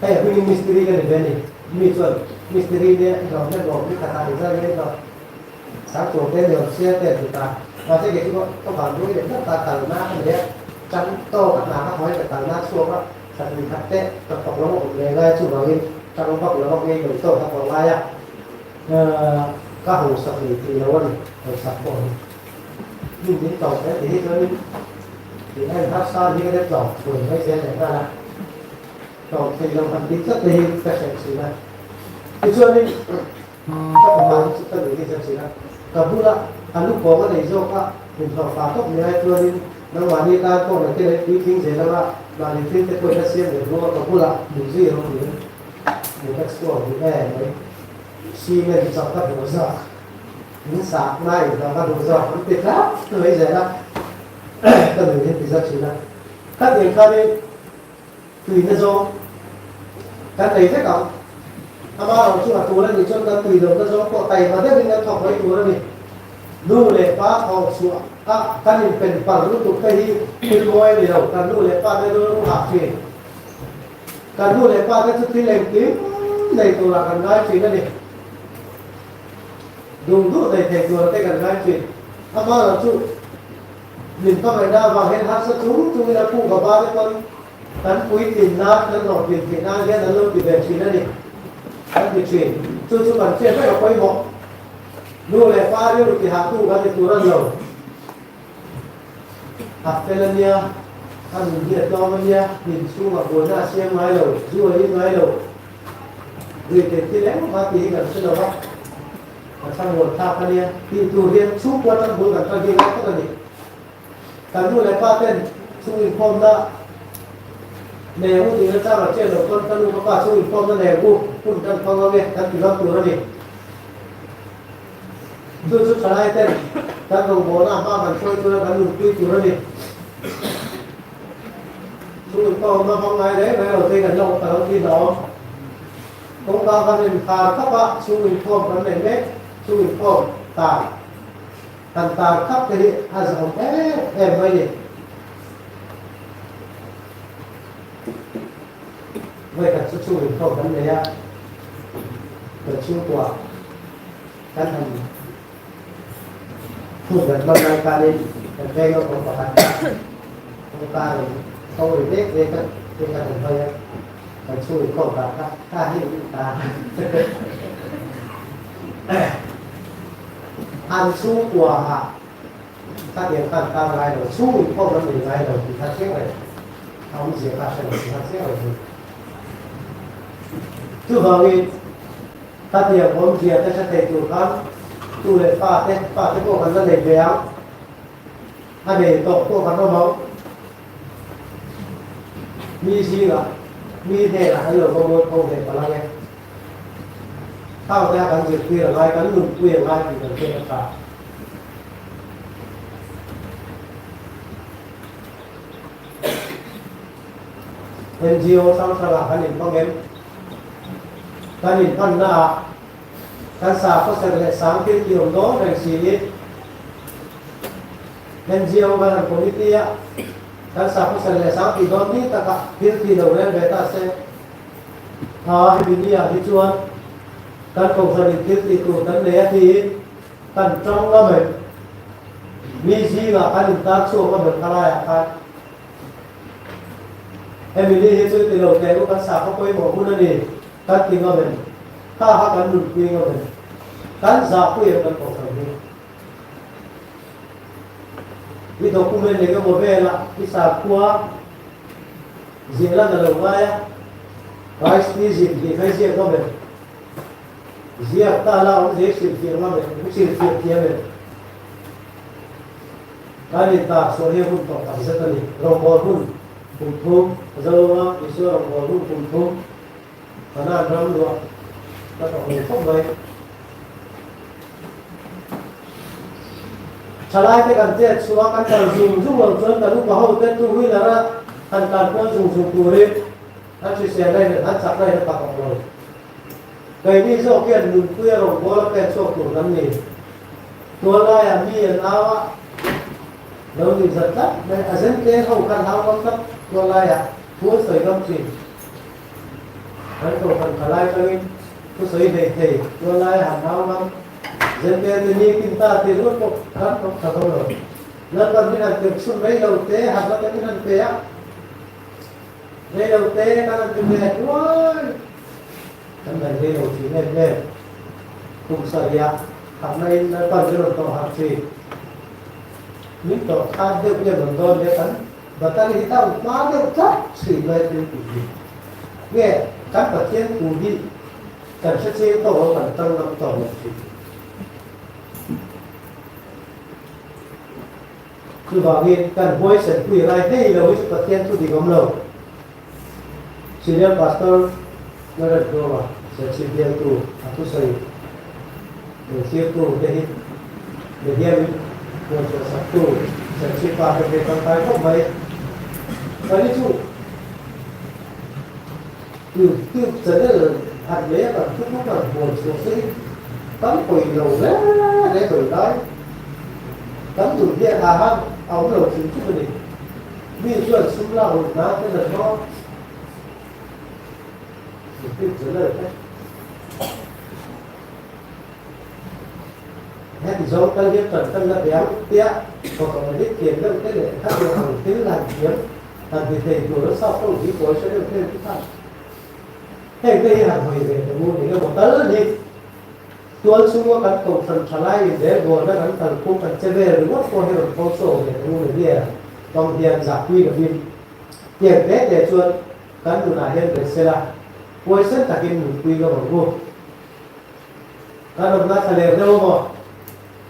Hei a hmingin mistiri ka ni ve a ni. Mi chuan mistiri nia i hlawm hle bawk, ni khatah i zai ngei bawk. Sang tur te ni awm sia te an ti ta. Mahse kei chu ka van duai leh hlauh ta, kalna ka nei a, chang tawk a hna ka hawi ka kalna chhuak a, thlatui khat te ka thawk lo a awm ve ngai chuvangin chang vak lo a ngei lo tawk ka thawk ngai a. Ka hausak leh tih lo a ni, hausak pawh hi. Min min tlawm hle tih hi chuanin tih a inhar san hi ka la tlawm thuai mai zel leh nghal a. Tlawm thei lo han tih tlat te hi ka hreh thin a. Tichuanin ka fapa hi chu ka nuih hi zet thin a, ka bula a lupawng a nei zawk a, inhlawh fa tawp ni ai chuanin nangmahni tan pawh nakin a puitling zel anga mahni thil te pawh in a siam leh hnu a ka bulah min zui rawh tiin min explore duh em mai. Cement chauh ka duh zawk, in sak na in hlawh ka duh zawk an ti tlat mai zel a, ka nun hi ti za thin a. Khat eng khanin tuina zawng kan nei vek ang, ama ro chu a tur a nih chuan kan tui lohna zawng pawh taima deuhin kan thawk mai tur a ni. Nu leh pa thawh chhuah a kan inpen par lutuk te hi thil mawi a ni lo, kan nu leh pa te rilru hah thin. Kan nu leh pa te chu thil engkim nei turah kan ngai thin a ni. Duh duh nei thei tura te kan ngai thin. Amaherawh chu min hmangaihna avang hian harsa chung chungin a pu ka ba te pawn kan puitlin nan, kan hlawhtlin theih nan hian an lo ti ve thin a ni. Kan ti thin. Chu chu kan hriat vek a pawimawh. Nu leh pa rilru tihahtu kan ni tur a ni lo. A fel a nia, a nun hi a tlawm a nia, hlim chhungah buaina a siam ngai lo, zu a in ngai lo. Rui theih thil engmah tih hi kan hre lo va, a thlamuan thlak a nia. Tih tur hian chhungkua atang bul kan tan hi ngai tak a ni. Kan nu leh pa ten chhung inkhawmna nei ang u tih nachang a hriat loh pawn ka nu ka pa chhung inkhawmna nei ang u, hun kan hmang ang e kan ti ngam tur a ni. Chu chu thalai ten kan rawngbawlna hma kan hruai tura kan nunpui tur a ni. Chu inpawmna hmang ngai reng reng lo te kan la awm ta lo tih hlauhawm. Kawngka kan inkhar khap a, chhung inkhawm kan nei mek, chhung inkhawm tar han tar khap te hi a zahawm em em mai ni. Vawikhat chu chhung inkhawm kan nei a, kan chhungkua kan han hun kan hman lai khanin kan veng naupang pakhat kha kawngka rawn tho ri vek vek a, hei kha kan hawi a, kan chhung inkhawm kar kha kha hi ta an chhungkua ah Khatiang khan tar ngai lo, chhung inkhawm an nei ngai lo tih kha chiang reng, a awmzia kha a hre lo tih kha chiang reng a ni. Chuvangin khatiang awmzia te hre thei tur khan tu leh fa te, fa te pawh kan la nei ve ang, a nei tawh pawh kan awm ang. Mi zingah, mi hnenah an lo va mawi pho ve palh ang e. Thau te a kan zirtir a ngai, kan nunpui a ngai tih kan hriat a tha. NGO hrang hrangah kan inhmang em? Kan inhmannaah kan sakhaw serh leh sang thil tih awm dawn reng siin NGO kan han committee a, kan sakhaw serh leh sang tih dawn ni takah thil tih lo rel ve ta se. Tha hemi ni ah hi chuan kan kohhran in thil tih tur kan nei a tiin kan tang ngam em? Mi zingah kan intar chhuak ngam em khalai ah khan? Hemi ni hi chu ti lo teh u kan sakhaw pawimawh hun a ni kan ti ngam em? Kha kha kan nunpui ngam em? Kan zahpui em kan kohhran hi? I document eng emaw velah i sakhua ziah lan a lo ngai a, Christism tih kha i ziak ngam em? Ziak ta la awm zir hrilhfiah ngam em? I hrilhfiah thiam em? Kan intar chhuah hi a hun tawh tak zet a ni. Rawngbawl hun kum thum, Zalunga Isua rawngbawl hun kum thum, Kanan ram luah ka tawh lo khawp mai. Thalaite kan chet chhuah a, kan kal zung zung lo chuan kan upa ho te two wheeler a han kal kual zung zung turin an hrisel na in an chak na in a tak awm lo. Keini zawk hian nunpui a rawngbawl a pek chhuak tur kan ni. Tuallaiah mi an au a, lo nih zat tlat mai. A zen tleng ho khan hau ngam tlat tuallaiah thu an sawi ngam thin. Kan kohhran thalai tangin thu sawi hlei thei tuallaiah han hau ngam. Zen tleng te ni kin ta ti ruat pawh khan awm tha zo lo. Lalpan min han tirh chhun rei lo te, harhna te min han pe a, rei lo te kan han ti ve hluai. Kan ngaih rei lo thin em em. Kum sarihah harhna in Lalpan min rawn tawh harh thin. Min tawh khan deuh nge rawn dawn le kan battery hi down hma deuh tlat thin mai thil tih hi. Nge kan Pathian thu hi kan hre chiang tawk lo kan tang ngam tawh lo thin. Chuvangin kan huaisen pui lai hei lo hi chu Pathian thu dik awm lo. Senior Pastor Lalrat Dawma Serchhip bialtu a thusawi thirtu te hi media min rawn chhuah saktu Serchhip pa te phei tangkai khawp mai. Kani chu YouTube channel han nei a kan thu thum han buan chhuah se hi kan pawi lo hle hle tawih lai. Kan duh hian a han a awm lo hrim hrim a ni. Mi chuan sum lak ruk nan te la hmang YouTube channel te heti zawng kal hian tan kan la be ang tia photo edit thiam deuh te leh khatiang ang thil han thiam han ti thei tur a sap ho hi pawisa deuh te an ti kha heng te hi han hawi ve ta mu eng emaw tal hi Tual chhunga kan kohhran thalai in relbawlna kan kalphung kan che vel ringawt pawh hi rawn tho chhuak ve ta ngun ania tawng hian zahpui lovin tiang te te chuan kan nunah hian bet sela huaisen takin nunpui ngam ang u. Kan awmna thla ler deuh amaw,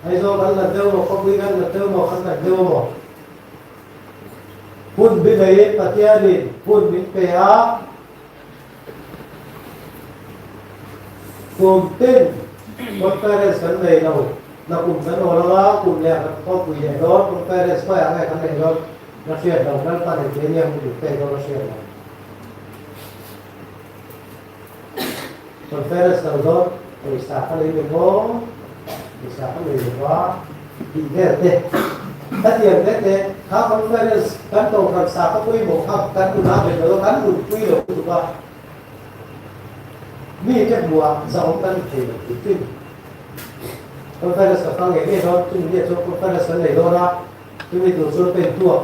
Aizawl kan lat deuh amaw, khawpui kan lat deuh amaw, kan lat deuh amaw hun bi neiin Pathianin hun min pe a, Kum tin conference kan nei lo, na kum kan awl anga kum leh kan khawpui leh dawn, conference khawiah nge kan neih dawn na hriat lo, Lalpa nei te nia hun min pek dawn a hriat lo. Conference lo dawn pawisa ka nei lo maw, pawisa ka nei lo va tih vel te, hetiang te te kha conference kan kohhran sa ka pawimawh kha kan nuna bet lo a, kan nunpui lo lutuk a. Mi te hmuhah zahawm kan ni thei lo tih thin. Conference ka kal ngei ngei dawn, chumi nia chuan conference kan nei dawn a, chumi tur chuan ka intuak.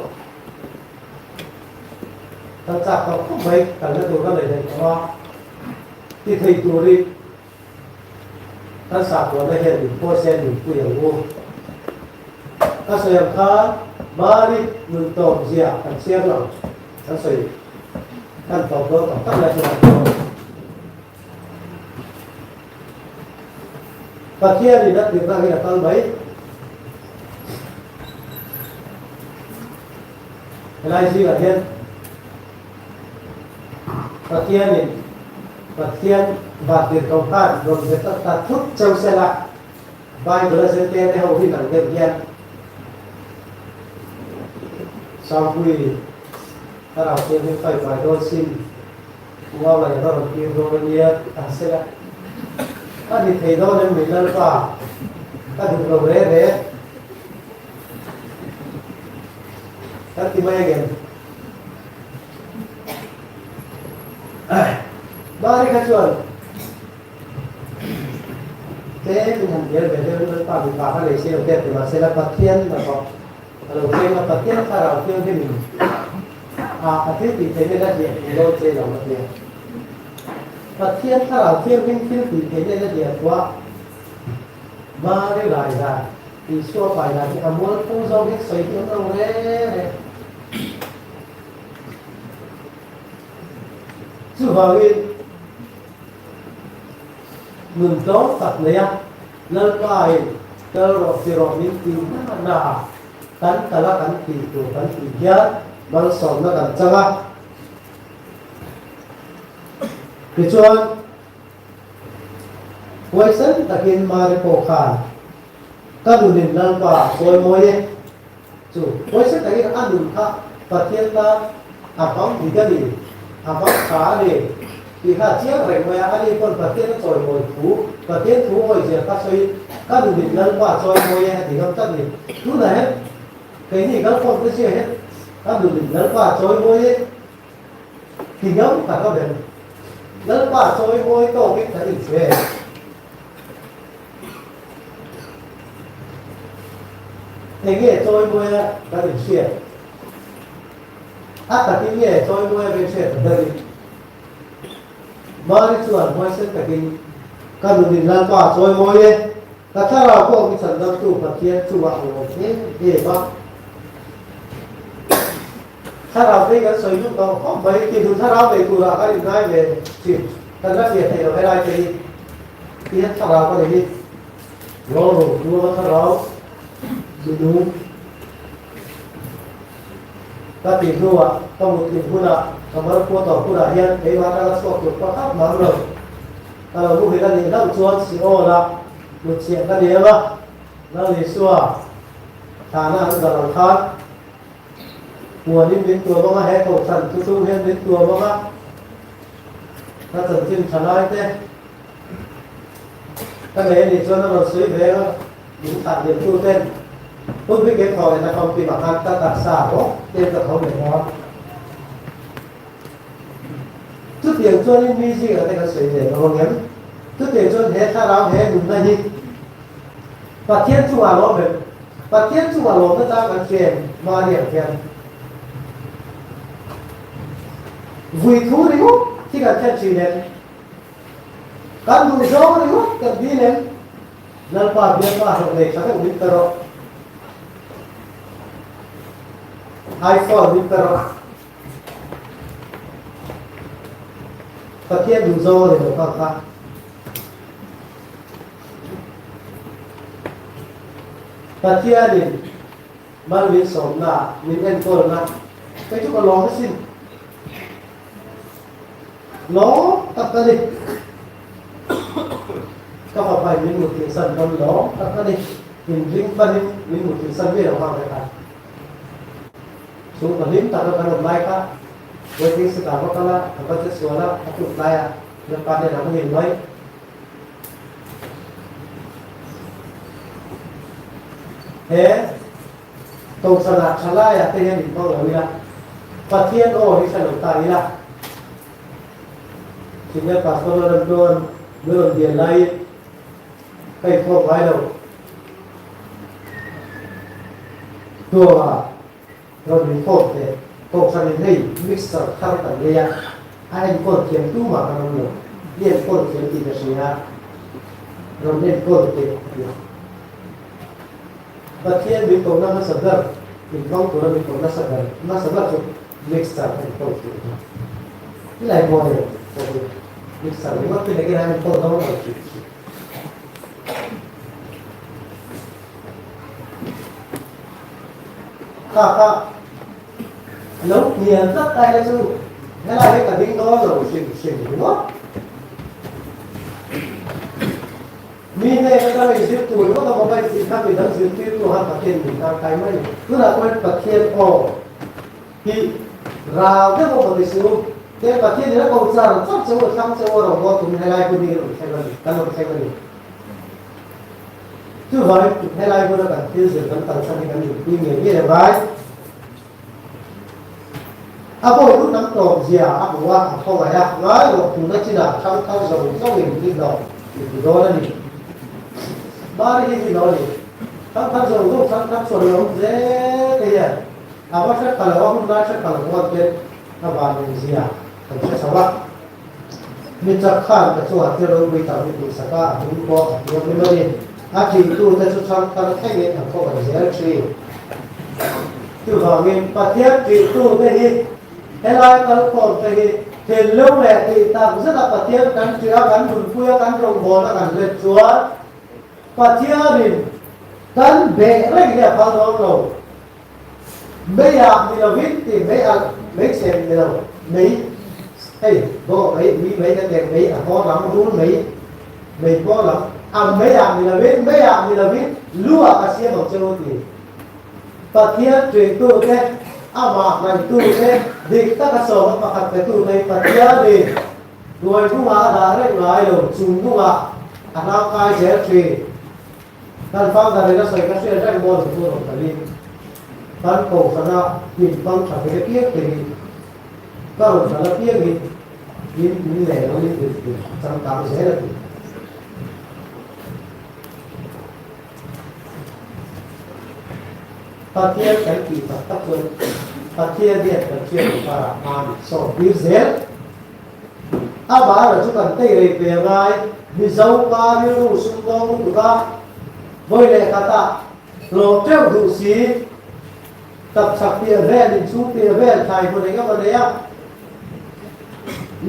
Kan chak tawh khawp mai, kalna tur ka nei daih tawh a, ti thei turin kan sakhuana hian min pawisa in min pui ang u. Ka sawi ang khan Mari nun tawp zia kan chhiar lo, kan sawi kan tawp dawn tak tak lai chuan Pathian in a tirna angin a kal mai. Helai zingah hian Pathianin Pathian vantirhkoh khan rawn be ta ta thut cheu sela, Bible a zirtir te ho hi nang deuh hian Sangpui thlarau thianghlim fai fai dawn sin Uau laih va rawn tir dawn a nia ti ta sela, ka ni thei dawn em ni Lalpa, ka duh lo re re. Kan ti mai angem? Mari kha chuan te min han bial ve deuh Lalpa mipa kha nei se lo te a ti mahse la Pathian hnathawk a lo thleng a, Pathian thlarau thianghlim in. A a thil tih theihna la hliah thu dawn che lo a tia. Pathian Thlarau Thianghlim thil tih theihna la hliah thuah Mari rai dan, Isua pai dan hi a mualphu zawng hian sawi hi awm lo reng reng. Chuvangin nun tlawm tak neia Lalpain kal rawh ti rawh min tih hna hna a, kan kal a kan tih tur kan tih hian malsawmna kan chang a. Tichuan, huaisen takin Mari pawh khan ka nunin Lalpa a chawimawi e. Chu huaisen takin a nun kha Pathian tan a hmang dik a ni, a hmang tha a ni tih kha a chiang reng mai a. Ani pawn Pathian a chawimawi thu, Pathian thu awizia kha sawiin ka nunin Lalpa a chawimawi e a ti ngam tlat a ni. Tunah hian keini kalkhawm te zia hian ka nunin Lalpa a chawimawi e ti ngam tak a bem. Lalpa a chawimawi tawkin kan inchhe. Enge chawimawi a kan inhriat? A takin nge chawimawi a kan inhriat ta ber in? Mari chuan huaisen takin, Ka nunin Lalpa a chawimawi e, ka thlarau pawh mi chhandamtu Pathian chungah a lawm em em a. Thlarau te hi kan sawi duh tawh khawp mai, tihnu thlarau nei turah kan inngai ve thin, kan la hriat theih loh helai te hi tihian thlarau ka nei hi Rawlro tuanga thlarau minung ka tih hnuah ka mutling hunah ka markhua tawh hunah hian keimah atanga chhuak tur pakhat mam lo ka lo muhil a nih hlauh chuan Seol-a hnutchhiah ka ni ang a, Lal Isua thlahna an zalh ang khan. Puanin min tuam ang a, he kohhran thuchung hian min tuam ang a, ka chanchin tha lai te ka nei a nih chuan a rawn sawi ve ang a, min thlah lian tu ten hun hi kei thaw leh na famkim ah khan ka taksa bawk ten ka tho leh dawn. Chutiang chuanin mi zingah te kan sawi ve lo ang em? Chutiang chuan he thlarau he nunna hi Pathian chungah lawm em? Pathian chungah lawmna chang kan hria em? Mahni ang hian vui thu ringawt hi kan thlen thin em? Kan duh zawng ringawt kan dil em? Lalpa bialpa hlawh nei tha deuh min pe rawh. iPhone min pe rawh. Pathian duh zawng a ni lo kha kha. Pathianin mal min sawmna, min enkawlna, kei chu ka lawm asin. Lawm tak a ni. Ka fapa in min mutthilh san pawn lawm tak a ni. Inring panin min mutthilh san mi lo nghak vek a. Chhungkaw hlim taka kan awm lai kha waiting seat ah va kal a, a va che sual a, a tluk lai a, Lalpa hnenah ka ngil mai. He Kohhranah tha laiah te hian inhmang lo ila, Pathian aw hi hre lo ta ila, Senior Pastor Lalram chuan min rawn bial laiin ka inkhawm ngai lo. Tuanga rawn inkhawm teh Kohhranin hei mixer thar kan nei a, a enkawl thiam tumah kan awm lo, i enkawl thiam tih ka hria a, rawn enkawl teh a ti a. Pathian min kohna hmasa ber, inhmang tura min kohna hmasa ber hmasa ber chu mixer enkawl tur a ni. I lai maw nei pawh hi mixer ringawt te nakin a enkawl dawn lo tih hi. Kha kha lo hnial tlat ai la chu helai hi ka ding dawn lo hrim hrim ringawt. Mi hnen atanga i zir tur ringawt a mobile tih kha midang zirtirtu han Pathian min tangkai mai. Tunah pawhin Pathian aw hi rau deuh a maw ni su. Tin, Pathian in a ko char char che u, a thlang che u a rawn ngaw tum helai hun hi rawn thleng a ni, kan rawn thleng a ni. Chuvangin helai huna kan thil zir kan kalsan hi kan inpui ngei ngei a ngai. A bawi lut lam tawp zia a hmu a, a khawngaih a, ngai rawh tuna chinah thangthar zawng zawngin i hlawh i ti dawn a ni. Mari hi hi lo a ni. Thangthar zawng zawng thangthar chuan lo awm zel te hian. A va hre pha lo, a hun lai hre pha lo huan ten a van eng zia kan hre chho a. Mi chak khan ka chungah thil ropui tak mi tihsak a, a hming pawh a thianghlim a ni. A ṭihtu te chu thangthar thlengin an khawngaih zel ṭhin. Chuvangin Pathian ṭihtu te hi helai kalkhawm te hi thinlung leh tih tak zeta Pathian kan ṭih a, kan nunpui a, kan rawngbâwl a kan let chuan Pathianin kan beh reng hi a phal dawn lo. Meiah ni lovin tih mei alh mei chhem ni lo mei hei bawh mei ui mei ka teng mei a haw lam rul mei mei pawh lam ang meiah ni lovin meiah ni lovin lu ah ka siam ang che u ti Pathian ṭihtu te amah ngaihtu te dik taka sawma pakhat petu te hi Pathianin hnuai hnungah a dah reng ngai lo chung hnungah a hlangkai zel ṭhin. Kan founder in a sawi ka hriat reng maw lo chu rawn kal in kan kohhrana hnim hmang tha ve piang te hi ka rawn kal apiang in in in leh lo in din din a changkang zel a ti. Pathian kan tih tak tak chuan Pathian hian kan hriat loh karah hma min sawm tir zel. A bara chu kan tei rei pe ngai, Mizo pa rilru sumdawng lutuk a, vawi leh khatah hlawh teuh duh si, tapchhak piah vel, inchhung piah vel, thlai hmun eng emaw nei a,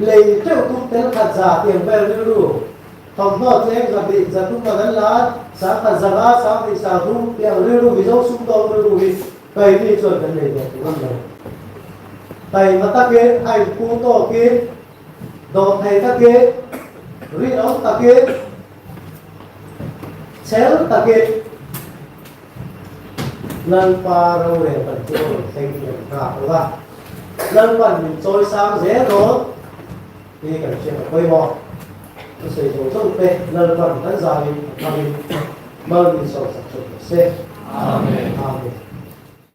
lei teuh tum tel khat za tiang vel rilru, thawmhnaw tleng 200 300 man an la a, 10,000 zanga 20 30 tiang rilru Mizo sumdawng rilru hi Keini chuan kan nei tawh tur a ni lo. Taima takin, a inpu tawkin, dawhthei takin, rinawm takin, chel takin Lalpa rorel kan chu a rawn thleng hi kan nghak lo va. Lalpan min chawi sang zel dawn hi kan hriat a pawimawh. Thusawi zawng zawng te Lalpan kan zalin a thangin mal min sawmsak ṭhin teh se. Amen. Amen.